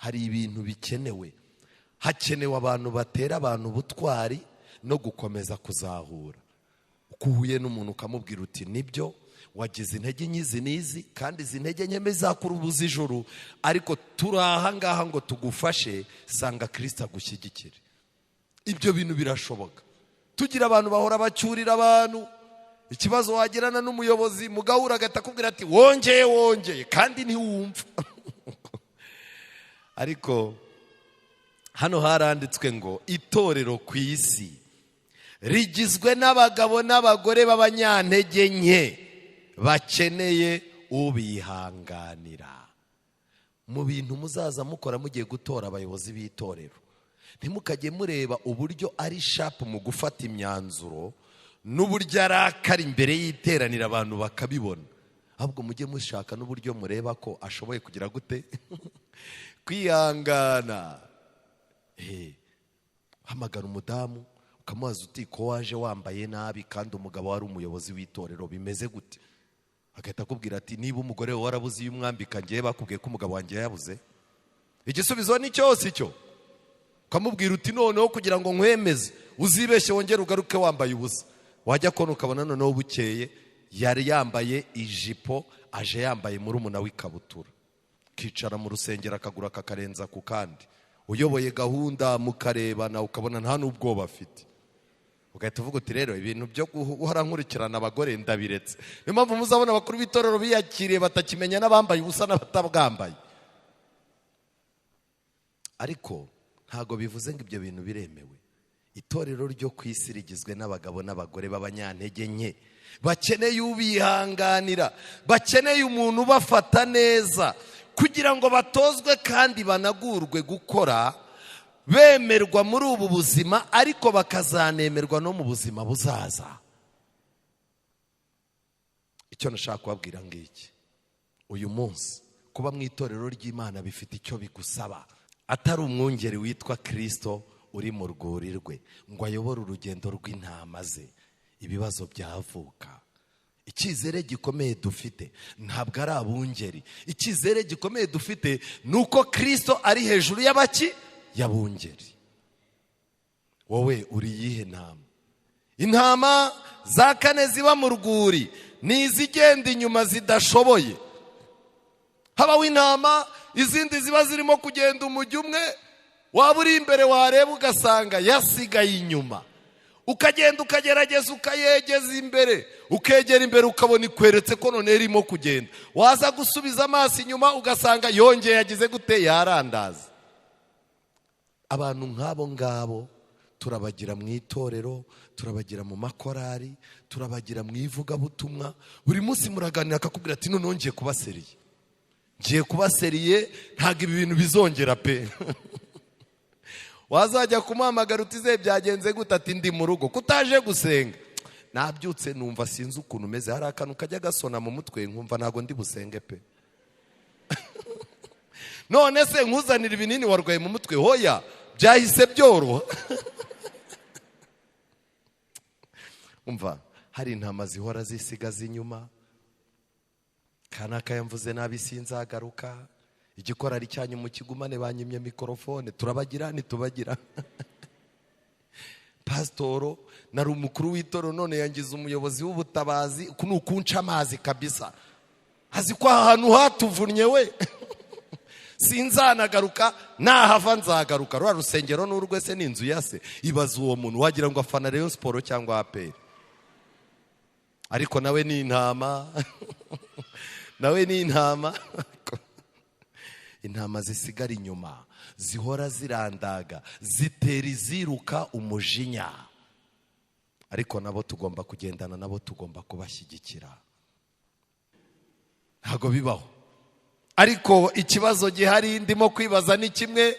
Hari ibintu bikenewe. Hakenewe abantu batera abantu ubutwari no gukomeza kuzahura. Uko uhuye n'umuntu ukamubwira uti nibyo wagize intege nke izi n'izi, kandi izi ntege nke zakurubuza ijuru, ariko turi aha ngaha ngo tugufashe, sanga Kirisito agushyigikire. Ibyo bintu birashoboka. Tugira abantu bahora bacyurira abantu. Ikibazo wagirana n'umuyobozi mugahura agahita akubwira ati wongeye wongeye, kandi ntiwumva. Ariko hano haranditswe ngo itorero ku isi rigizwe n'abagabo n'abagore b'abanyantege nke bakeneye ubihanganira. Mu bintu muzaza mukora mugiye gutora abayobozi b'itorero, ntimukajye mureba uburyo ari sharp mu gufata imyanzuro n'uburyo arakara imbere y'iteraniro abantu bakabibona, ahubwo mujye mushaka n'uburyo mureba ko ashoboye kugira gute kwihangana. Hamagara umudamu ukamubaza uti ko waje wambaye nabi kandi umugabo wari umuyobozi w'itorero, bimeze gute? Agahita akubwira ati niba umugore wawe warabuze iyo umwambika, ngewe bakubwiye ko umugabo wanjye yabuze. Igisubizo ni cyose icyo. Ukamubwira uti noneho kugira ngo nkwemeze uzibeshye wongere ugaruke wambaye ubusa. Wajya kubona ukabona noneho bukeye yari yambaye ijipo, aje yambaye murumuna w'ikabutura, akicara mu rusengero akagura akakarenza ku kandi. Uyoboye gahunda mukarebana ukabona nta n'ubwoba afite, ugahita uvuga uti rero ibintu byo guhora nkurikirana abagore ndabiretse. Niyo mpamvu muzabona abakuru b'itorero biyakiriye batakimenya n'abambaye ubusa n'abatabwambaye. Ariko ntabwo bivuze ngo ibyo bintu biremewe. Itorero ryo ku isi rigizwe n'abagabo n'abagore b'abanyantege nke bakeneye ubihanganira, bakeneye umuntu ubafata neza kugira ngo batozwe kandi banagurwe gukora bemerwa muri ubu buzima, ariko bakazanemerwa no mu buzima buzaza. Icyo nashaka kubabwira ngiki: uyu munsi kuba mu itorero ry'Imana bifite icyo bigusaba. Atari umwungeri witwa Kirisito uri mu rwuri rwe ngo ayobore urugendo rw'intama ze, ibibazo byavuka. Icyizere gikomeye dufite ntabwo ari abungeri. Icyizere gikomeye dufite ni uko Kirisito ari hejuru y'abaki y'abungeri. Wowe uri iyihe ntama? Intama za kane ziba mu rwuri ni izigenda inyuma zidashoboye. Habaho intama izindi ziba zirimo kugenda umujyi umwe, waba uri imbere wareba ugasanga yasigaye inyuma, ukagenda ukagerageza ukayegeza imbere, ukegera imbere ukabona ikweretse ko none irimo kugenda, waza gusubiza amaso inyuma ugasanga yongeye yagize gute, yarandaza. Abantu nk'abo ngabo turabagira mu itorero, turabagira mu makorari, turabagira mu ivugabutumwa. Buri munsi muraganira akakubwira ati noneho ngiye kuba sérieux, ngiye kuba sérieux, ntabwo ibi bintu bizongera pe. Wazajya kumuhamagara utize byagenze gute, ati ndi mu rugo, kutaje gusenga. Nabyutse numva sinzi ukuntu umeze, hari akantu kajya gasona mu mutwe nkumva ntabwo ndi busenge pe. None se nkuzanira ibinini warwaye mu mutwe? Hoya, byahise byoroha. Umva, hari intama zihora zisigaza inyuma. Kanaka yamvuze nabi sinzagaruka, igikorari cyanyu mukigumane, banyimye mikorofone, turabagira ntitubagira. Pasitoro nari umukuru w'itorero none yangize umuyobozi w'ubutabazi, uku ni ukunca amazi kabisa, azi ko aha hantu hatuvunnye we. Sinzanagaruka, nahava nzagaruka. Rwa rusengero n'urwe se ni inzu ya se? Ibaza uwo muntu, wagira ngo afana Rayon Sport cyangwa APR, ariko nawe ni intama, nawe ni intama. Intama zisigara inyuma zihora zirandaga, zitera iziruka umujinya, ariko nabo tugomba kugendana nabo, tugomba kubashyigikira. Ntabwo bibaho. Ariko ikibazo gihari ndimo kwibaza ni kimwe: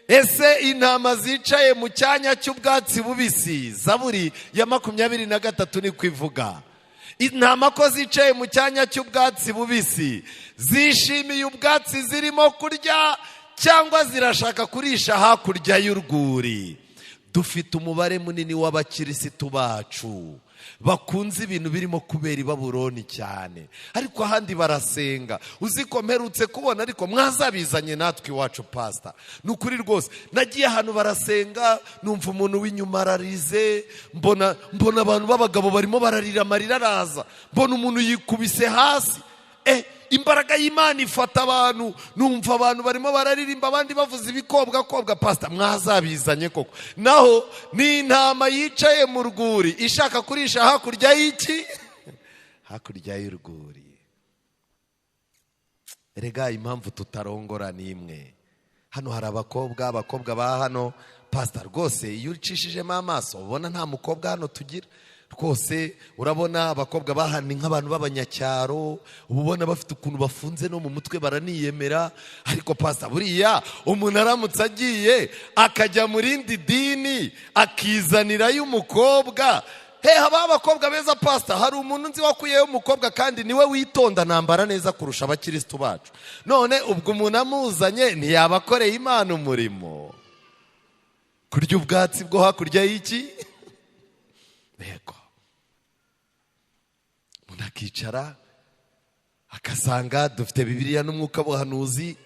ese intama zicaye mu cyanya cy'ubwatsi bubisi, Zaburi ya 23 ni kwivuga intama ko zicaye mu cyanya cy'ubwatsi bubisi, zishimiye ubwatsi zirimo kurya cyangwa zirashaka kurisha hakurya y'urwuri? Dufite umubare munini w'abakirisitu bacu Bakunze ibintu birimo kubera i Babuloni cyane, ariko ahandi barasenga. Uzi ko mperutse kubona, ariko mwazabizanye natwe iwacu pastor. Ni ukuri rwose nagiye ahantu barasenga, numva umuntu w'inyuma ararize, mbona abantu b'abagabo barimo bararira, amarira araza, mbona umuntu yikubise hasi. Imbaraga y'Imana ifata abantu, numva abantu barimo bararirimba, abandi bavuza ibikobwa kobwa. Pastor, mwazabizanye koko. Naho ni intama yicaye mu rwuri ishaka kurisha hakurya y'iki? Hakurya y'urwuri. Erega impamvu tutarongora ni imwe. Hano hari abakobwa ba hano pastor rwose iyo ucishijemo amaso ubona nta mukobwa hano tugira. Rwose urabona abakobwa bahana nk'abantu b'abanyacyaro, ubona bafite ukuntu bafunze no mu mutwe, baraniyemera. Ariko pastor, buriya umuntu aramutse agiye akajya mu rindi dini akizanirayo umukobwa, he haba abakobwa beza pastor. Hari umuntu nzi wakuyeyo umukobwa kandi niwe witonda, nambara neza kurusha abakiristu bacu. None ubwo umuntu amuzanye ntiyabakoreye Imana umurimo? Kurya ubwatsi bwo hakurya y'iki? Yego. Umuntu akicara akasanga dufite Bibiliya n'umwuka w'ubuhanuzi,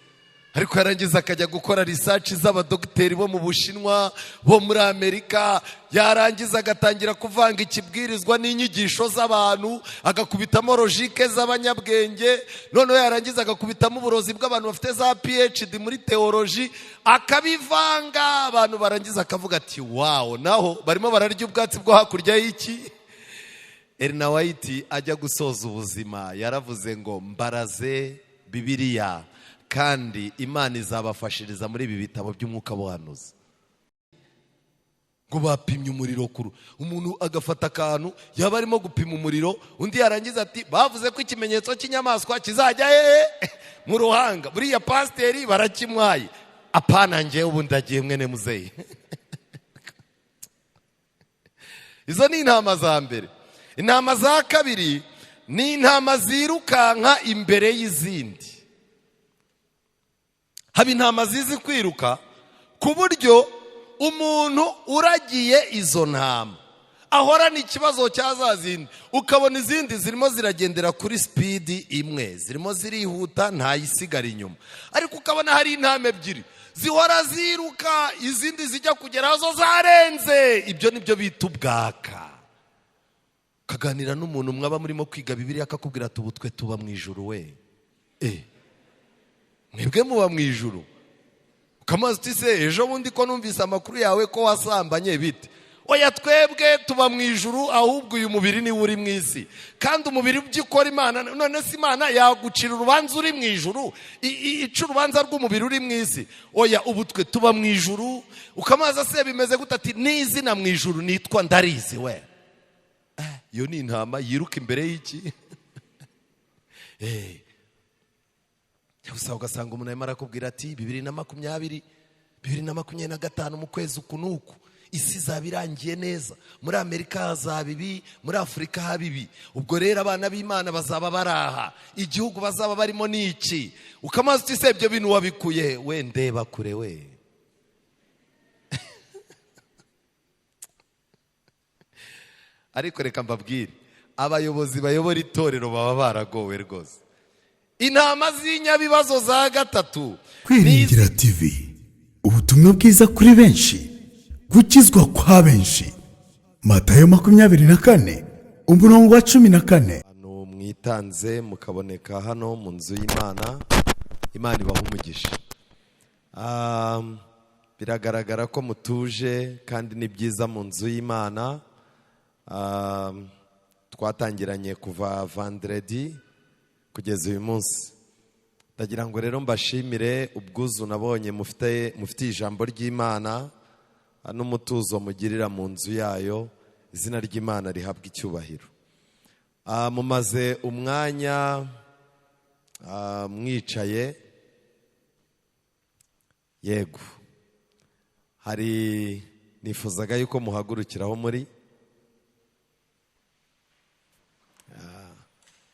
ariko yarangiza akajya gukora research z'abadogiteri bo mu Bushinwa, bo muri Amerika, yarangiza agatangira kuvanga ikibwirizwa n'inyigisho z'abantu, agakubitamo logique z'abanyabwenge, noneho yarangiza agakubitamo uburozi bw'abantu bafite za PhD muri theology, akabivanga. Abantu barangiza akavuga ati wow, naho barimo bararya ubwatsi bwo hakurya y'iki? Elena White ajya gusoza ubuzima yaravuze ngo mbaraze Bibiliya kandi Imana izabafashiriza muri ibi bitabo by'umwuka w'ubuhanuzi. Ngo bapimye umuriro kuru, umuntu agafata akantu yaba arimo gupima umuriro, undi yarangiza ati bavuze ko ikimenyetso cy'inyamaswa kizajya hehe? Mu ruhanga. Buriya pasiteri barakimwaye. Apana, njyewe ubu ndagiye mwene muzeyi. Izo ni intama za mbere. Intama za kabiri ni intama zirukanka imbere y'izindi. Haba intama zizi kwiruka ku buryo umuntu uragiye izo ntama ahorana ikibazo cya za zindi, ukabona izindi zirimo ziragendera kuri sipidi imwe, zirimo zirihuta ntayisigara inyuma, ariko ukabona hari intama ebyiri zihora ziruka, izindi zijya kugera zo zarenze. Ibyo nibyo bita ubwaka. Ukaganira n'umuntu mwaba murimo kwiga Bibiliya akakubwira ati ubu twe tuba mu ijuru we. Mwebwe muba mu ijuru. Ukamaze uti se ejo bundi ko numvise amakuru yawe ko wasambanye bite? Oya, twebwe tuba mu ijuru, ahubwo uyu mubiri niwe uri mu isi. Kandi umubiri byikora Imana, none se Imana yagucira urubanza uri mu ijuru, ica urubanza rw'umubiri uri mu isi? Oya, ubu twe tuba mu ijuru. Ukamaze se bimeze gute? Ati n'izina mu ijuru nitwa ndarizi we. Iyo ni intama yiruka imbere y'iki? Gusa ugasanga umuntu arimo arakubwira ati 2020, 2025 mu kwezi uku n'uku isi izaba irangiye neza, muri Amerika hazaba ibi, muri Afurika haba ibi, ubwo rero abana b'Imana bazaba baraha, igihugu bazaba barimo ni iki? Ukamaze uti se ibyo bintu wabikuye we? Ndeba kure we. Ariko reka mbabwire, abayobozi bayobora itorero baba baragowe rwose. Intama z'inyabibazo za gatatu. Kwiringira TV, ubutumwa bwiza kuri benshi, gukizwa kwa benshi. Matayo 24 umurongo wa 14. Hano mwitanze mukaboneka hano mu nzu y'Imana, Imana ibaha umugisha. Biragaragara ko mutuje kandi ni byiza mu nzu y'Imana. Twatangiranye kuva vendredi kugeza uyu munsi. Ndagira ngo rero mbashimire ubwuzu nabonye mufite ijambo ry'Imana n'umutuzo mugirira mu nzu yayo. Izina ry'Imana rihabwa icyubahiro. Mumaze umwanya mwicaye, yego hari nifuzaga yuko muhagurukiraho muri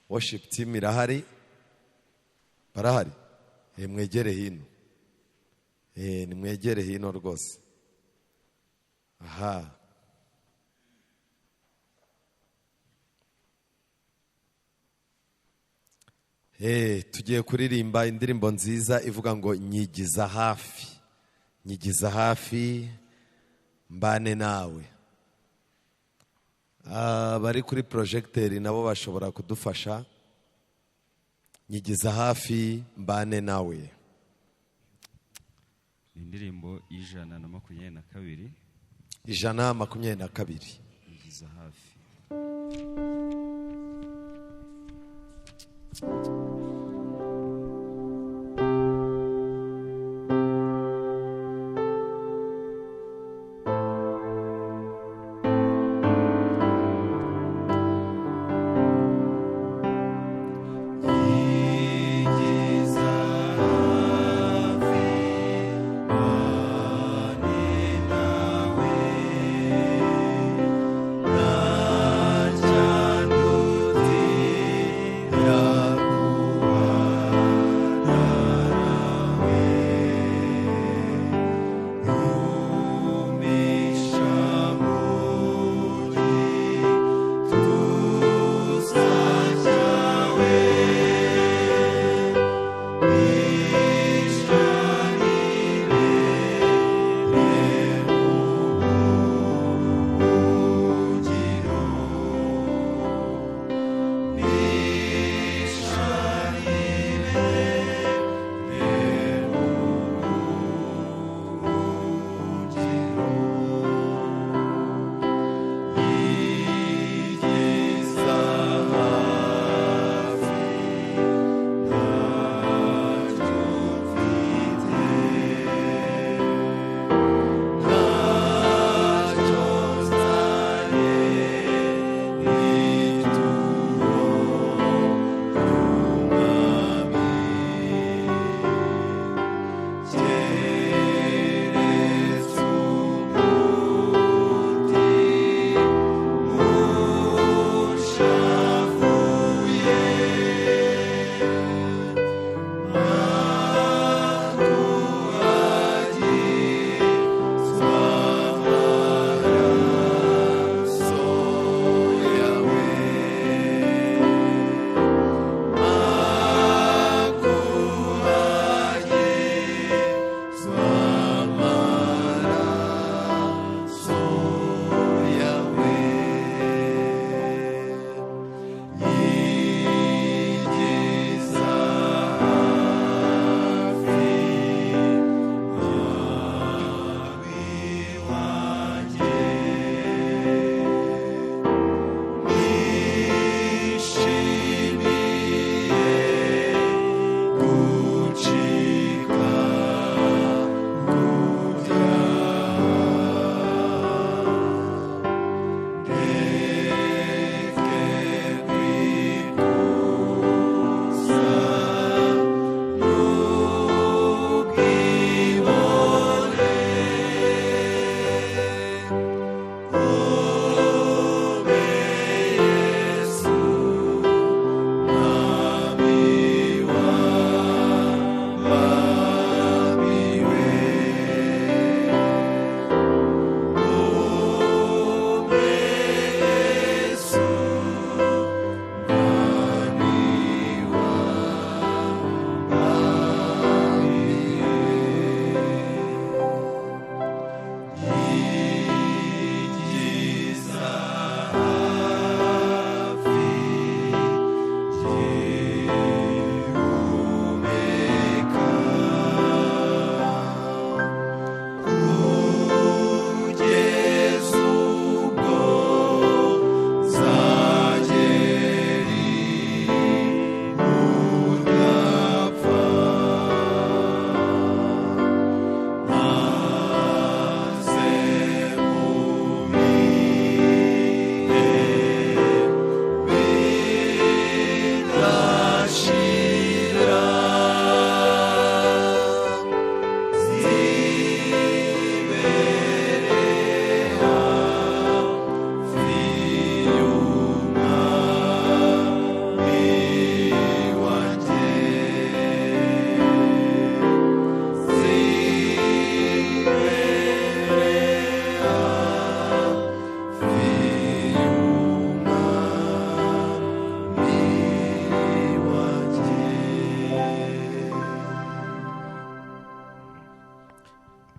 worship team irahari, barahari, mwegere hino, nimwegere hino rwose. Aha Tugiye kuririmba indirimbo nziza ivuga ngo nyigiza hafi, nyigiza hafi mbane nawe. Abari kuri projecteur nabo bashobora kudufasha. Nyigiza hafi mbane nawe. Ni indirimbo 122. 122. Nyigiza hafi. Nyigiza hafi,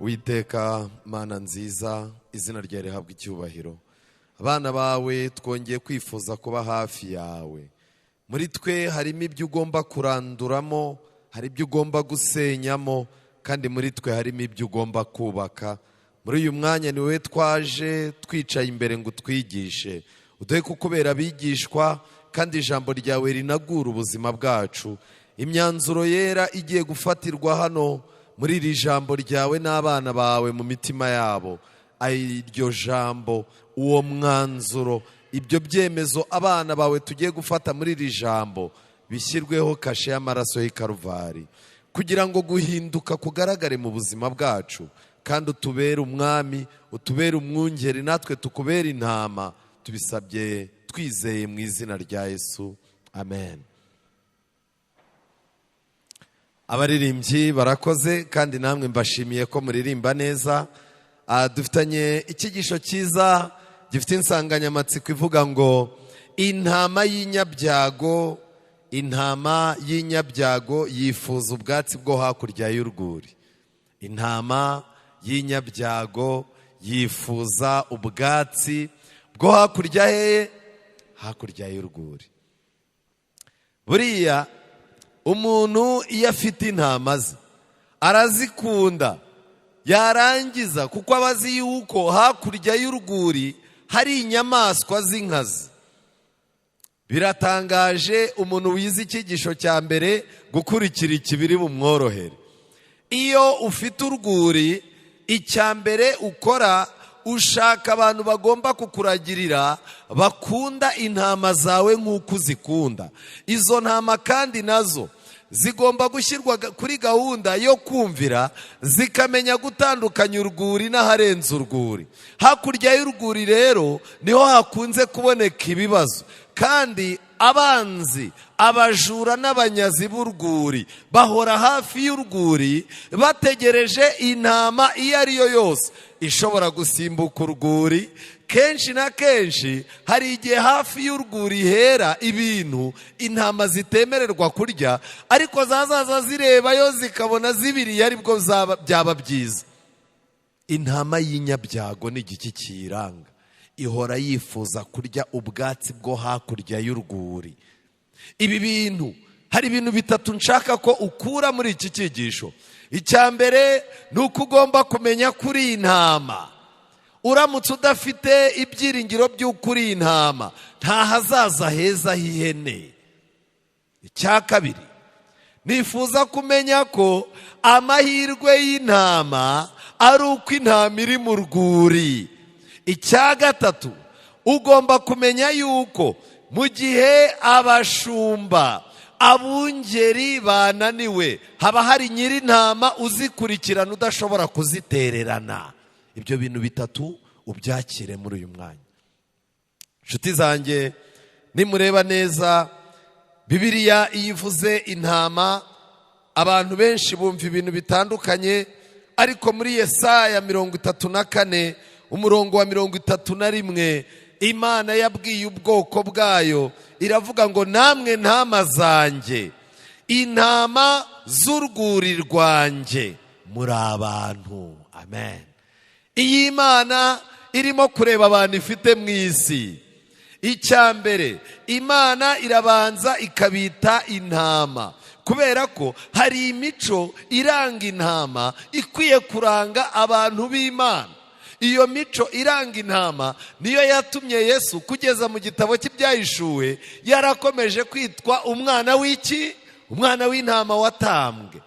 Uwiteka Mana nziza, izina ryawe rihabwa icyubahiro. Abana bawe twongeye kwifuza kuba hafi yawe. Muri twe harimo ibyo ugomba kuranduramo, hari ibyo ugomba gusenyamo, kandi muri twe harimo ibyo ugomba kubaka. Muri uyu mwanya ni wowe twaje twicaye imbere ngo utwigishe, uduhe kukubera abigishwa, kandi ijambo ryawe rinagura ubuzima bwacu. Imyanzuro yera igiye gufatirwa hano muri iri jambo ryawe n'abana bawe mu mitima yabo, iryo jambo, uwo mwanzuro, ibyo byemezo abana bawe tugiye gufata muri iri jambo bishyirweho kashe y'amaraso y'i Karuvari, kugira ngo guhinduka kugaragare mu buzima bwacu, kandi utubere umwami, utubere umwungeri, natwe tukubere intama. Tubisabye twizeye mu izina rya Yesu, amen. Abaririmbyi barakoze, kandi namwe mbashimiye ko muririmba neza. Dufitanye icyigisho cyiza gifite insanganyamatsiko ivuga ngo intama y'inyabyago, intama y'inyabyago yifuza ubwatsi bwo hakurya y'urwuri. Intama y'inyabyago yifuza ubwatsi bwo hakurya hehe? Hakurya y'urwuri. Buriya umuntu iyo afite intama ze arazikunda, yarangiza kuko aba azi yuko hakurya y'urwuri hari inyamaswa z'inkazi. Biratangaje umuntu wize icyigisho cya mbere gukurikira ikibiri bumworohere. Iyo ufite urwuri, icya mbere ukora ushaka abantu bagomba kukuragirira, bakunda intama zawe nk'uko uzikunda. Izo ntama kandi nazo zigomba gushyirwa kuri gahunda yo kumvira, zikamenya gutandukanya urwuri n'aharenze urwuri. Hakurya y'urwuri rero niho hakunze kuboneka ibibazo, kandi abanzi, abajura n'abanyazi b'urwuri bahora hafi y'urwuri bategereje intama iyo ari yo yose ishobora gusimbuka urwuri. Kenshi na kenshi hari igihe hafi y'urwuri hera ibintu intama zitemererwa kurya, ariko zazaza zirebayo zikabona zibiriye, aribwo byaba byiza. Intama y'inyabyago ni igiki kiyiranga? Ihora yifuza kurya ubwatsi bwo hakurya y'urwuri. Ibi bintu, hari ibintu bitatu nshaka ko ukura muri iki cyigisho. Icya mbere ni uko ugomba kumenya kuri intama. Uramutse udafite ibyiringiro by'uko uri intama, nta hazaza heza h'ihene. Icya kabiri, nifuza kumenya ko amahirwe y'intama ari uko intama iri mu rwuri. Icya gatatu, ugomba kumenya yuko mu gihe abashumba, abungeri bananiwe, haba hari nyir'intama uzikurikirana udashobora kuzitererana. Ibyo bintu bitatu ubyakire muri uyu mwanya. Inshuti zanjye, nimureba neza Bibiliya iyo ivuze intama, abantu benshi bumva ibintu bitandukanye, ariko muri Yesaya 34 umurongo wa 31, Imana yabwiye ubwoko bwayo iravuga ngo namwe ntama zanjye, intama z'urwuri rwanjye, muri abantu. Amen. Iyi Imana irimo kureba abantu ifite mu isi. Icya mbere, Imana irabanza ikabita intama, kubera ko hari imico iranga intama ikwiye kuranga abantu b'Imana. Iyo mico iranga intama niyo yatumye Yesu kugeza mu gitabo cy'Ibyahishuwe yarakomeje kwitwa umwana w'iki? Umwana w'intama watambwe.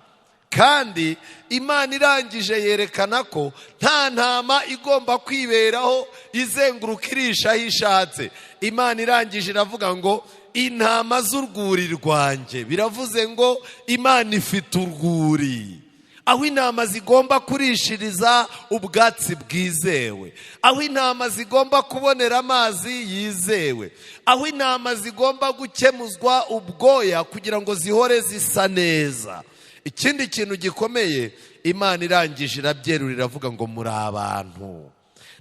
Kandi Imana irangije yerekana ko nta ntama igomba kwiberaho izenguruka irisha aho ishatse. Imana irangije iravuga ngo intama z'urwuri rwanjye. Biravuze ngo Imana ifite urwuri, aho intama zigomba kurishiriza ubwatsi bwizewe, aho intama zigomba kubonera amazi yizewe, aho intama zigomba gukemuzwa ubwoya kugira ngo zihore zisa neza. Ikindi kintu gikomeye, Imana irangije irabyerura iravuga ngo muri abantu,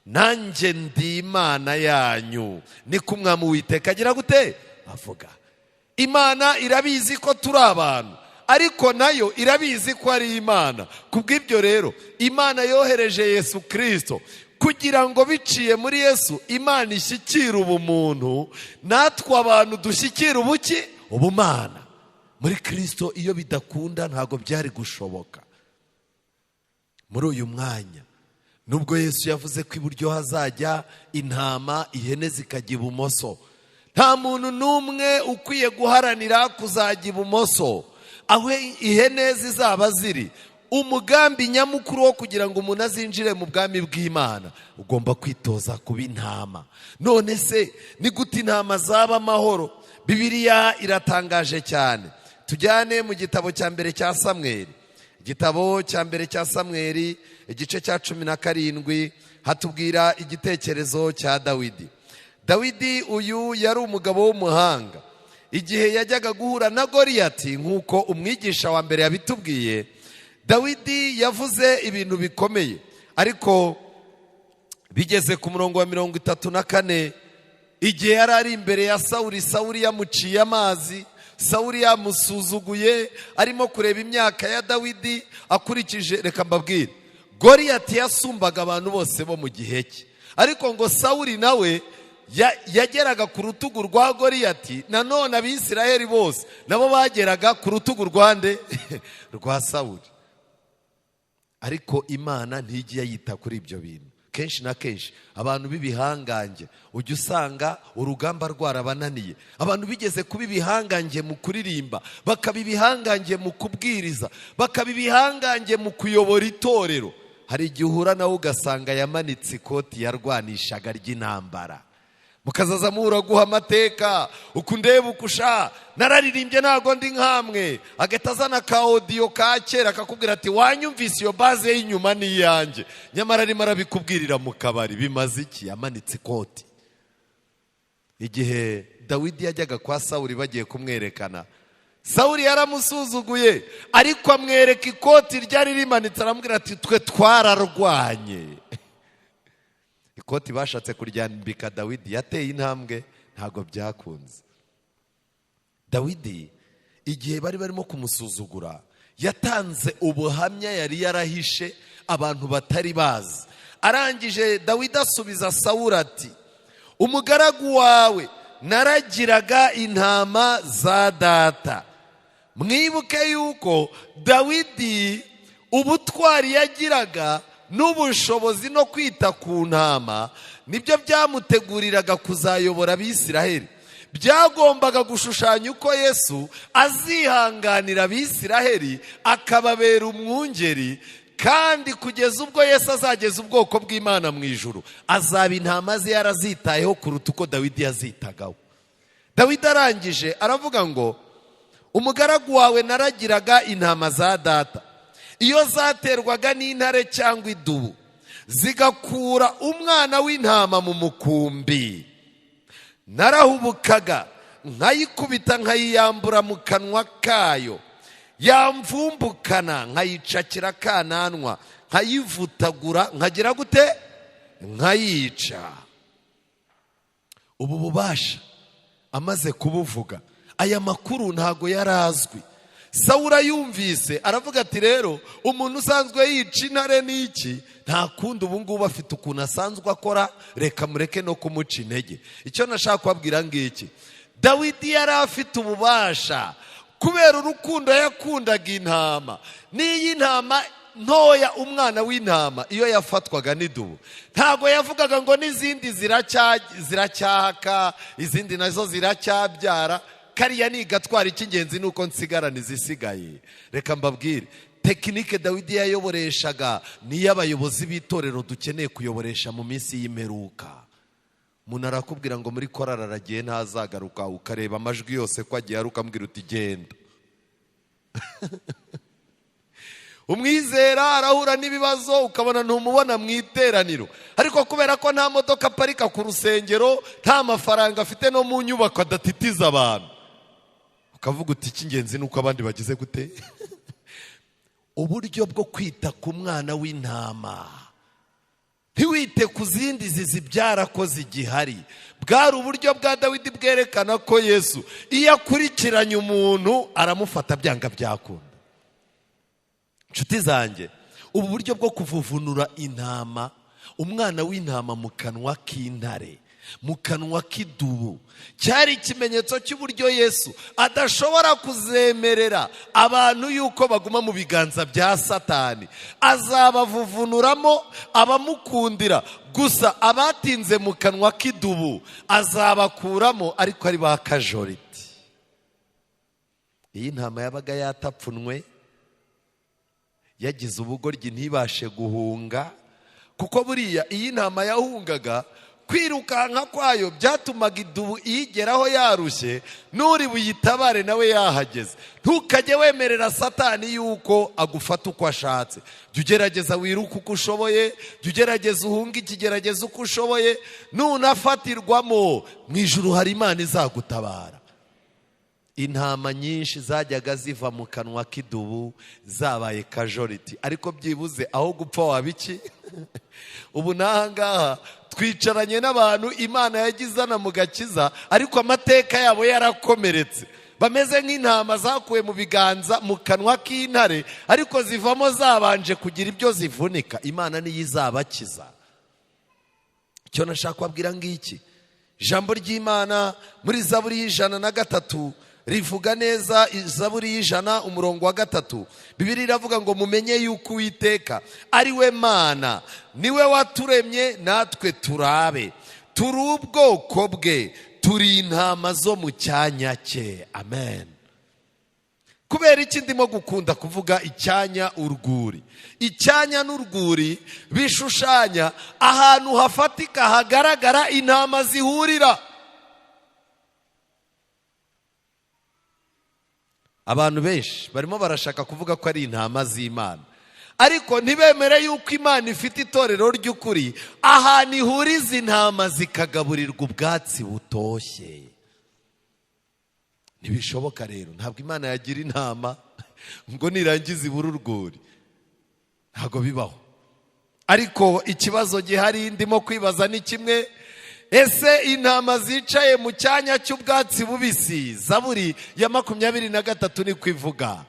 nanjye ndi Imana yanyu, niko umwami Uwiteka agira gute avuga. Imana irabizi ko turi abantu, Ariko nayo irabizi ko ari Imana. Kubw'ibyo rero Imana yohereje Yesu Kristo kugira ngo biciye muri Yesu Imana ishyikire ubumuntu, natwe abantu dushyikire ubuki? Ubumana. Muri Kristo iyo bidakunda ntabwo byari gushoboka. Muri uyu mwanya nubwo Yesu yavuze ko iburyo hazajya intama, ihene zikajya ibumoso, nta muntu n'umwe ukwiye guharanira kuzajya ibumoso aho ihene zizaba ziri. Umugambi nyamukuru wo kugira ngo umuntu azinjire mu bwami bw'Imana, ugomba kwitoza kuba intama. None se ni gute intama zaba amahoro? Bibiliya iratangaje cyane. Tujyane mu gitabo cya mbere cya Samweli. Igitabo cya mbere cya Samweli igice cya 17 hatubwira igitekerezo cya Dawidi. Dawidi uyu yari umugabo w'umuhanga. Igihe yajyaga guhura na Goliyati nk'uko umwigisha wa mbere yabitubwiye, Dawidi yavuze ibintu bikomeye. Ariko bigeze ku murongo wa 34, igihe yari ari imbere ya Sawuli, Sawuli yamuciye amazi, Sawuli yamusuzuguye, arimo kureba imyaka ya Dawidi akurikije. Reka mbabwire, Goliyati yasumbaga abantu bose bo mu gihe cye, ariko ngo Sawuli nawe yageraga ku rutugu rwa Goliyati. Nanone Abisirayeli bose nabo bageraga ku rutugu rwande? Rwa Sawuli. Ariko Imana ntigiye yita kuri ibyo bintu. Kenshi na kenshi abantu b'ibihangange ujya usanga urugamba rwarabananiye. Abantu bigeze kuba ibihangange mu kuririmba, bakaba ibihangange mu kubwiriza, bakaba ibihangange mu kuyobora itorero. Hari igihe uhura nawe ugasanga yamanitse ikoti yarwanishaga ry'intambara. Mukazaza muhura guha amateka, ukundeba ukusha nararirimbye ntago ndi nkamwe, agahita azana ka audio ka kera akakubwira ati wanyumvise iyo base y'inyuma ni iyanjye, nyamara arimo arabikubwirira mu kabari. Bimaze iki? Yamanitse ikoti. Igihe Dawidi yajyaga kwa Sawuli bagiye kumwerekana, Sawuli yaramusuzuguye, ariko amwereka ikoti ryari rimanitse, aramubwira ati twe twararwanye. Ikoti bashatse kuryambika Dawidi, yateye intambwe ntago byakunze. Dawidi igihe bari barimo kumusuzugura, yatanze ubuhamya yari yarahishe abantu batari bazi. Arangije Dawidi asubiza Sawuli ati umugaragu wawe naragiraga intama za data. Mwibuke yuko Dawidi ubutwari yagiraga n'ubushobozi no kwita ku ntama nibyo byamuteguriraga kuzayobora Abisiraheli. Byagombaga gushushanya uko Yesu azihanganira Abisiraheli akababera umwungeri, kandi kugeza ubwo Yesu azageza ubwoko bw'Imana mu ijuru, azaba intama ze yarazitayeho kuruta uko Dawidi yazitagaho. Dawidi arangije aravuga ngo umugaragu wawe naragiraga intama za data, iyo zaterwaga n'intare cyangwa idubu zigakura umwana w'intama mu mukumbi, narahubukaga nkayikubita nkayiyambura mu kanwa kayo, yamvumbukana nkayicakira kananwa, nkayivutagura nkagira gute? Nkayica. Ubu bubasha amaze kubuvuga, aya makuru ntago yarazwi. Sawuli yumvise aravuga ati rero umuntu usanzwe yica intare n'iki, nta kundi ubu ngubu afite ukuntu asanzwe akora, reka mureke no kumuca intege. Icyo nashaka kubabwira ngiki, Dawidi yari afite ububasha kubera urukundo yakundaga intama. N'iyi ntama ntoya, umwana w'intama, iyo yafatwaga n'idubu ntago yavugaga ngo n'izindi ziracyaka, izindi nazo ziracyabyara, kariya ni gatwara, icy'ingenzi nuko nsigarana izisigaye. Reka mbabwire, tekinike Dawidi yayoboreshaga niyo abayobozi b'itorero dukeneye kuyoboresha mu minsi y'imperuka. Umuntu arakubwira ngo muri korali aragiye ntazagaruka, ukareba amajwi yose ko agiye, ukamubwira uti genda. Umwizera arahura n'ibibazo ukabona ntumubona mu iteraniro, ariko kubera ko nta modoka aparika ku rusengero, nta mafaranga afite no mu nyubako adatitiza abantu, ukavuga uti icy'ingenzi nuko abandi bagize gute. Uburyo bwo kwita ku mwana w'intama. Ntiwite ku zindi zizibyara ko zigihari. Bwari uburyo bwa Dawidi bwerekana ko Yesu iyo akurikiranye umuntu aramufata byanga byakunda. Inshuti zanjye, ubu buryo bwo kuvuvunura intama, umwana w'intama mu kanwa k'intare, mu kanwa k'idubu, cyari ikimenyetso cy'uburyo Yesu adashobora kuzemerera abantu yuko baguma mu biganza bya Satani. Azabavuvunuramo abamukundira gusa, abatinze mu kanwa k'idubu azabakuramo, ariko ari ba kajoriti. Iyi ntama yabaga yatapfunwe, yagize ubugoryi ntibashe guhunga, kuko buriya iyi ntama yahungaga, kwirukanka kwayo byatumaga idubu iyigeraho yarushye, n'uri buyitabare nawe yahageze. Ntukajye wemerera Satani yuko agufata uko ashatse. Jya ugerageza wiruke uko ushoboye, jya ugerageza uhunge ikigerageza uko ushoboye, nunafatirwamo mu ijuru hari Imana izagutabara. Intama nyinshi zajyaga ziva mu kanwa k'idubu zabaye kajoriti, ariko byibuze aho gupfa waba iki? Ubu n'aha ngaha twicaranye n'abantu Imana yagizana mu gakiza, ariko amateka yabo yarakomeretse, bameze nk'intama zakuwe mu biganza mu kanwa k'intare, ariko zivamo zabanje kugira ibyo zivunika. Imana niyo izabakiza. Icyo nashaka kubabwira ngiki, ijambo ry'Imana muri Zaburi 103 rivuga neza. Zaburi 100 umurongo wa 3, Bibiliya iravuga ngo mumenye yuko Uwiteka ari we Mana, niwe waturemye natwe turabe, turi ubwoko bwe, turi intama zo mu cyanya cye. Amen. Kubera iki ndimo gukunda kuvuga icyanya urwuri? Icyanya n'urwuri bishushanya ahantu hafatika hagaragara intama zihurira. Abantu benshi barimo barashaka kuvuga ko ari intama z'Imana, ariko ntibemere yuko Imana ifite itorero ry'ukuri, ahantu ihuriza intama zikagaburirwa ubwatsi butoshye. Ntibishoboka rero, ntabwo Imana yagira intama ngo nirangize ibure urwuri, ntabwo bibaho. Ariko ikibazo gihari ndimo kwibaza ni kimwe: ese intama zicaye mu cyanya cy'ubwatsi bubisi, Zaburi ya 23 ni kwivuga,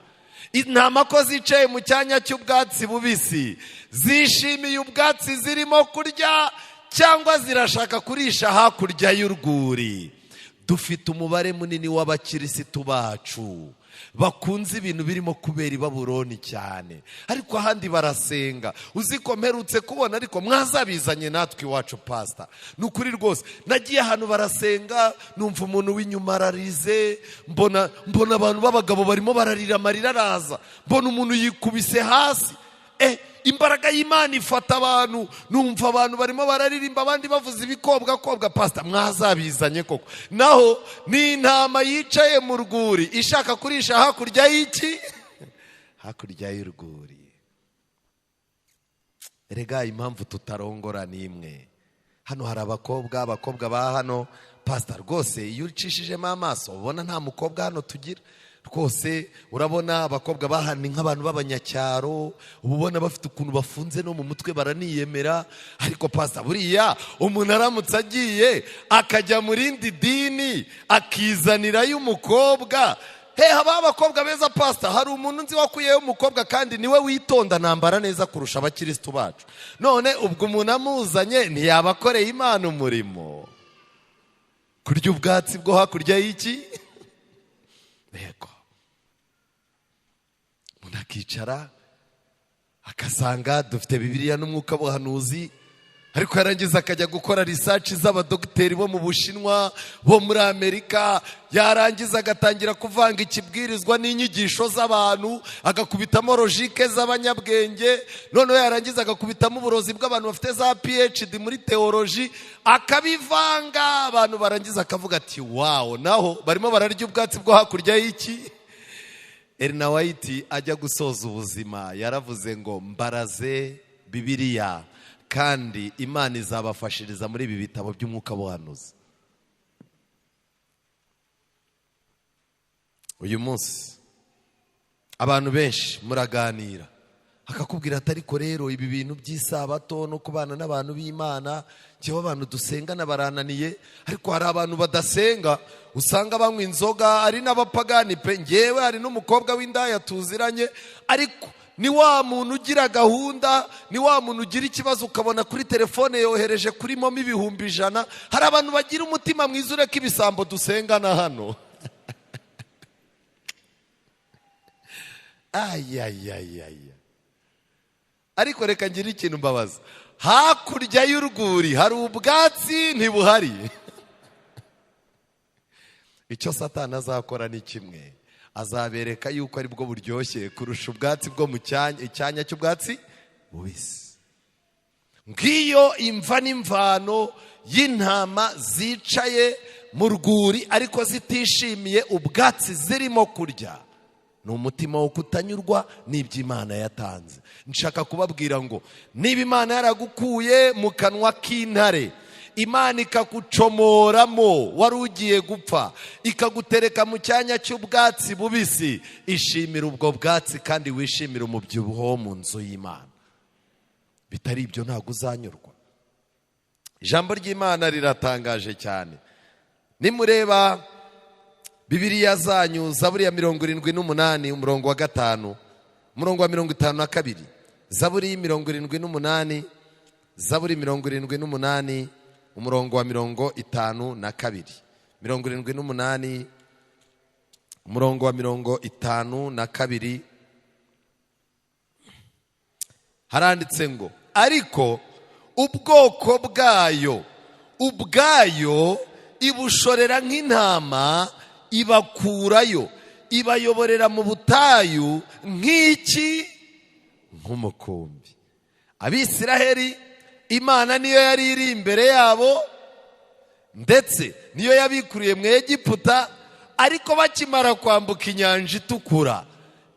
intama ko zicaye mu cyanya cy'ubwatsi bubisi, zishimiye ubwatsi zirimo kurya cyangwa zirashaka kurisha hakurya y'urwuri? Dufite umubare munini w'abakirisitu bacu bakunze ibintu birimo kubera i Babuloni cyane, ariko ahandi barasenga. Uzi ko mperutse kubona, ariko mwazabizanye natwe iwacu pastor, ni ukuri rwose. Nagiye ahantu barasenga, numva umuntu w'inyuma ararize, mbona abantu b'abagabo barimo bararira, amarira araza, mbona umuntu yikubise hasi. Imbaraga y'Imana ifata abantu, numva abantu barimo bararirimba, abandi bavuza ibikobwa kobwa. Pastor, mwazabizanye koko. Naho ni intama yicaye mu rwuri ishaka kurisha hakurya y'iki? Hakurya y'urwuri. Erega impamvu tutarongora ni imwe. Hano hari abakobwa ba hano, pastor rwose iyo ucishijemo amaso ubona nta mukobwa hano tugira. Rwose urabona abakobwa bahana nk'abantu b'abanyacyaro, ubona bafite ukuntu bafunze no mu mutwe, baraniyemera. Ariko pastor, buriya umuntu aramutse agiye akajya mu rindi dini akizanirayo umukobwa, he haba abakobwa beza pastor. Hari umuntu nzi wakuyeyo umukobwa kandi niwe witonda, nambara neza kurusha abakirisitu bacu. None ubwo umuntu amuzanye ntiyabakoreye Imana umurimo? Kurya ubwatsi bwo hakurya y'iki? Yego. Umuntu akicara akasanga dufite Bibiliya n'umwuka w'ubuhanuzi, ariko yarangiza akajya gukora research z'abadogiteri bo mu Bushinwa, bo muri Amerika, yarangiza agatangira kuvanga ikibwirizwa n'inyigisho z'abantu, agakubitamo logique z'abanyabwenge, noneho yarangiza agakubitamo uburozi bw'abantu bafite za PhD muri theology, akabivanga. Abantu barangiza akavuga ati wow, naho barimo bararya ubwatsi bwo hakurya y'iki? Elena White ajya gusoza ubuzima yaravuze ngo mbaraze Bibiliya kandi Imana izabafashiriza muri ibi bitabo by'umwuka w'ubuhanuzi. Uyu munsi abantu benshi muraganira, Akakubwira ati ariko rero ibi bintu by'isabato no kubana n'abantu b'Imana, njyewe abantu dusengana barananiye, ariko hari abantu badasenga usanga banywa inzoga, ari n'abapagani pe. Njyewe hari n'umukobwa w'indaya tuziranye, ariko ni wa muntu ugira gahunda, ni wa muntu ugira ikibazo ukabona kuri telefone yohereje kuri momo 100,000. Hari abantu bagira umutima mwiza, ureka ibisambo dusengana hano. Ayayayaya. Ariko reka ngire ikintu mbabaza, hakurya y'urwuri hari ubwatsi ntibuhari? Icyo Satani azakora ni kimwe, azabereka yuko ari bwo buryoshye kurusha ubwatsi bwo mu cyanya cy'ubwatsi bubisi. Ngiyo imva n'imvano y'intama zicaye mu rwuri ariko zitishimiye ubwatsi zirimo kurya. Ni umutima wo kutanyurwa n'iby'Imana yatanze. Nshaka kubabwira ngo niba Imana yaragukuye mu kanwa k'intare, Imana ikagucomoramo wari ugiye gupfa, ikagutereka mu cyanya cy'ubwatsi bubisi, ishimira ubwo bwatsi kandi wishimira umubyibuho wo mu nzu y'Imana. Bitari ibyo ntabwo uzanyurwa. Ijambo ry'Imana riratangaje cyane. Nimureba Bibiliya zanyu, Zaburi ya 78 umurongo wa 5, umurongo wa 52, Zaburi 78, Zaburi 78 umurongo wa 52, 78 umurongo wa 52, haranditse ngo ariko ubwoko bwayo ubwayo ibushorera nk'intama, ibakurayo, ibayoborera mu butayu nk'iki, nk'umukumbi. Abisiraheli Imana niyo yari iri imbere yabo, ndetse niyo yabikuriye mu Egiputa, ariko bakimara kwambuka inyanja itukura,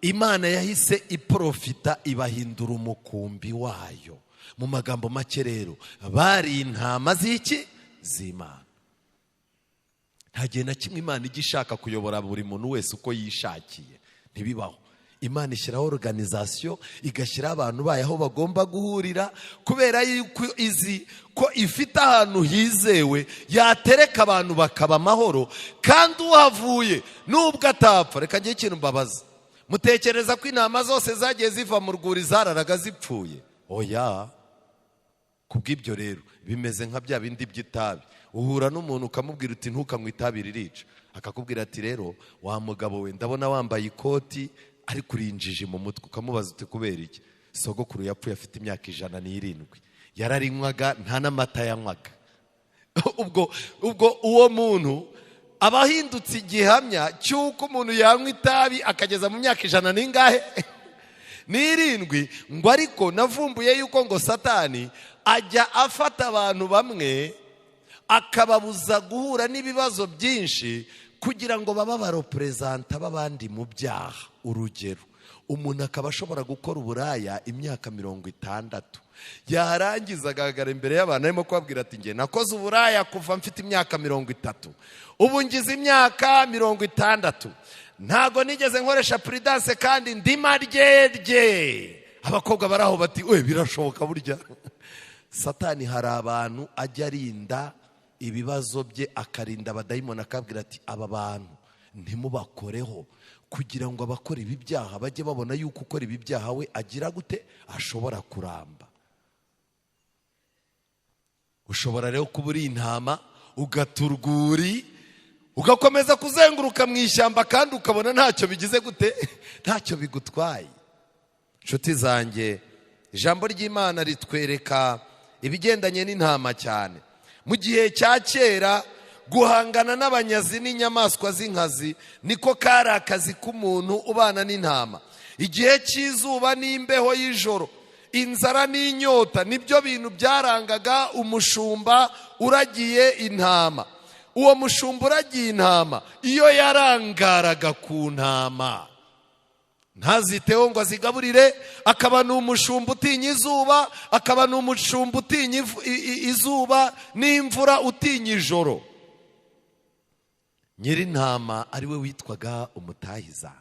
Imana yahise iprofita ibahindura umukumbi wayo. Mu magambo make rero, bari intama z'iki? Z'Imana. Nta gihe na kimwe Imana ijya ishaka kuyobora buri muntu wese uko yishakiye, ntibibaho. Imana ishyiraho organization, igashyiraho abantu bayo aho bagomba guhurira, kubera yuko izi ko ifite ahantu hizewe yatereka abantu bakaba amahoro, kandi uhavuye nubwo atapfa. Reka ngire ikintu mbabaza, mutekereza ko intama zose zagiye ziva mu rwuri zararaga zipfuye? Oya. Kubw'ibyo rero bimeze nka bya bindi by'itabi. Uhura n'umuntu ukamubwira uti ntukanywe itabi ririca, akakubwira ati rero wa mugabo we ndabona wambaye ikoti ariko urinjije mu mutwe. Ukamubaza uti kubera iki? Sogokuru yapfuye afite imyaka 107, yararinywaga nta n'amata yanywaga. Ubwo uwo muntu aba ahindutse igihamya cy'uko umuntu yanywa itabi akageza mu myaka 100 n'ingahe? 7. Ngo ariko navumbuye yuko ngo Satani ajya afata abantu bamwe akababuza guhura n'ibibazo byinshi kugira ngo babe abareperezanta b'abandi mu byaha. Urugero, umuntu akaba ashobora gukora uburaya imyaka 60, yarangiza agaragara imbere y'abantu arimo kubabwira ati njye nakoze uburaya kuva mfite imyaka 30, ubu ngize imyaka 60, ntago nigeze nkoresha prudence kandi ndi maryerye. Abakobwa baraho bati we birashoboka burya. Satani hari abantu ajya arinda ibibazo bye, akarinda abadayimoni, akabwira ati aba bantu ntimubakoreho, kugira ngo abakora ibi byaha bajye babona yuko ukora ibi byaha we agira gute, ashobora kuramba. Ushobora rero kuba uri intama ugata urwuri ugakomeza kuzenguruka mu ishyamba kandi ukabona ntacyo bigize gute, ntacyo bigutwaye. Inshuti zanjye, ijambo ry'Imana ritwereka ibigendanye n'intama cyane. Mu gihe cya kera, guhangana n'abanyazi n'inyamaswa z'inkazi niko kari akazi k'umuntu ubana n'intama. Igihe cy'izuba n'imbeho y'ijoro, inzara n'inyota, nibyo bintu byarangaga umushumba uragiye intama. Uwo mushumba uragiye intama iyo yarangaraga ku ntama ntaziteho ngo azigaburire, akaba ni umushumba utinya izuba, akaba ni umushumba utinya izuba n'imvura, utinya ijoro. Nyir'intama ari we witwaga umutahiza,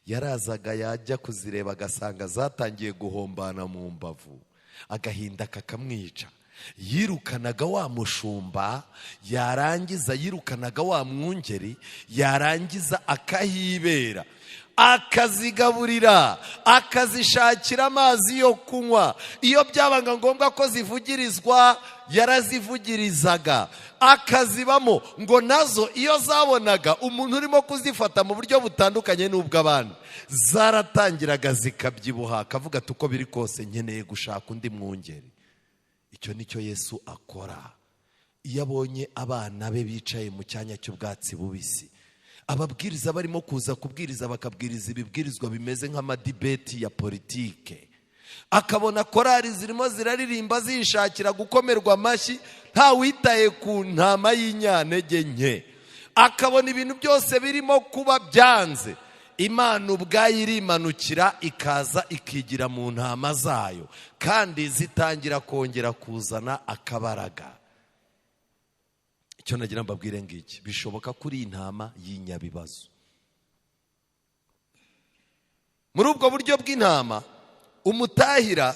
Yarazaga yajya kuzireba agasanga zatangiye guhombana mu mbavu, agahinda kakamwica. Yirukanaga wa mushumba, yarangiza yirukanaga wa mwungeri, yarangiza akahibera, akazigaburira, akazishakira amazi yo kunywa. Iyo byabaga ngombwa ko zivugirizwa yarazivugirizaga, akazibamo. Ngo nazo iyo zabonaga umuntu urimo kuzifata mu buryo butandukanye n'ubw'abandi, zaratangiraga zikabyibuha, akavuga ati uko biri kose nkeneye gushaka undi mwungeri. Icyo nicyo Yesu akora iyo abonye abana be bicaye mu cyanya cy'ubwatsi bubisi. Ababwiriza barimo kuza kubwiriza, bakabwiriza ibibwirizwa bimeze nk'amadibeti ya politike, akabona korari zirimo ziraririmba zishakira gukomerwa amashyi, ntawitaye ku ntama y'inyantege nke, akabona ibintu byose birimo kuba byanze, Imana ubwayo irimanukira ikaza ikigira mu ntama zayo, kandi zitangira kongera kuzana akabaraga. Icyo nagira mbabwire ngiki, bishoboka kuri intama y'inyabibazo. Muri ubwo buryo bw'intama, umutahira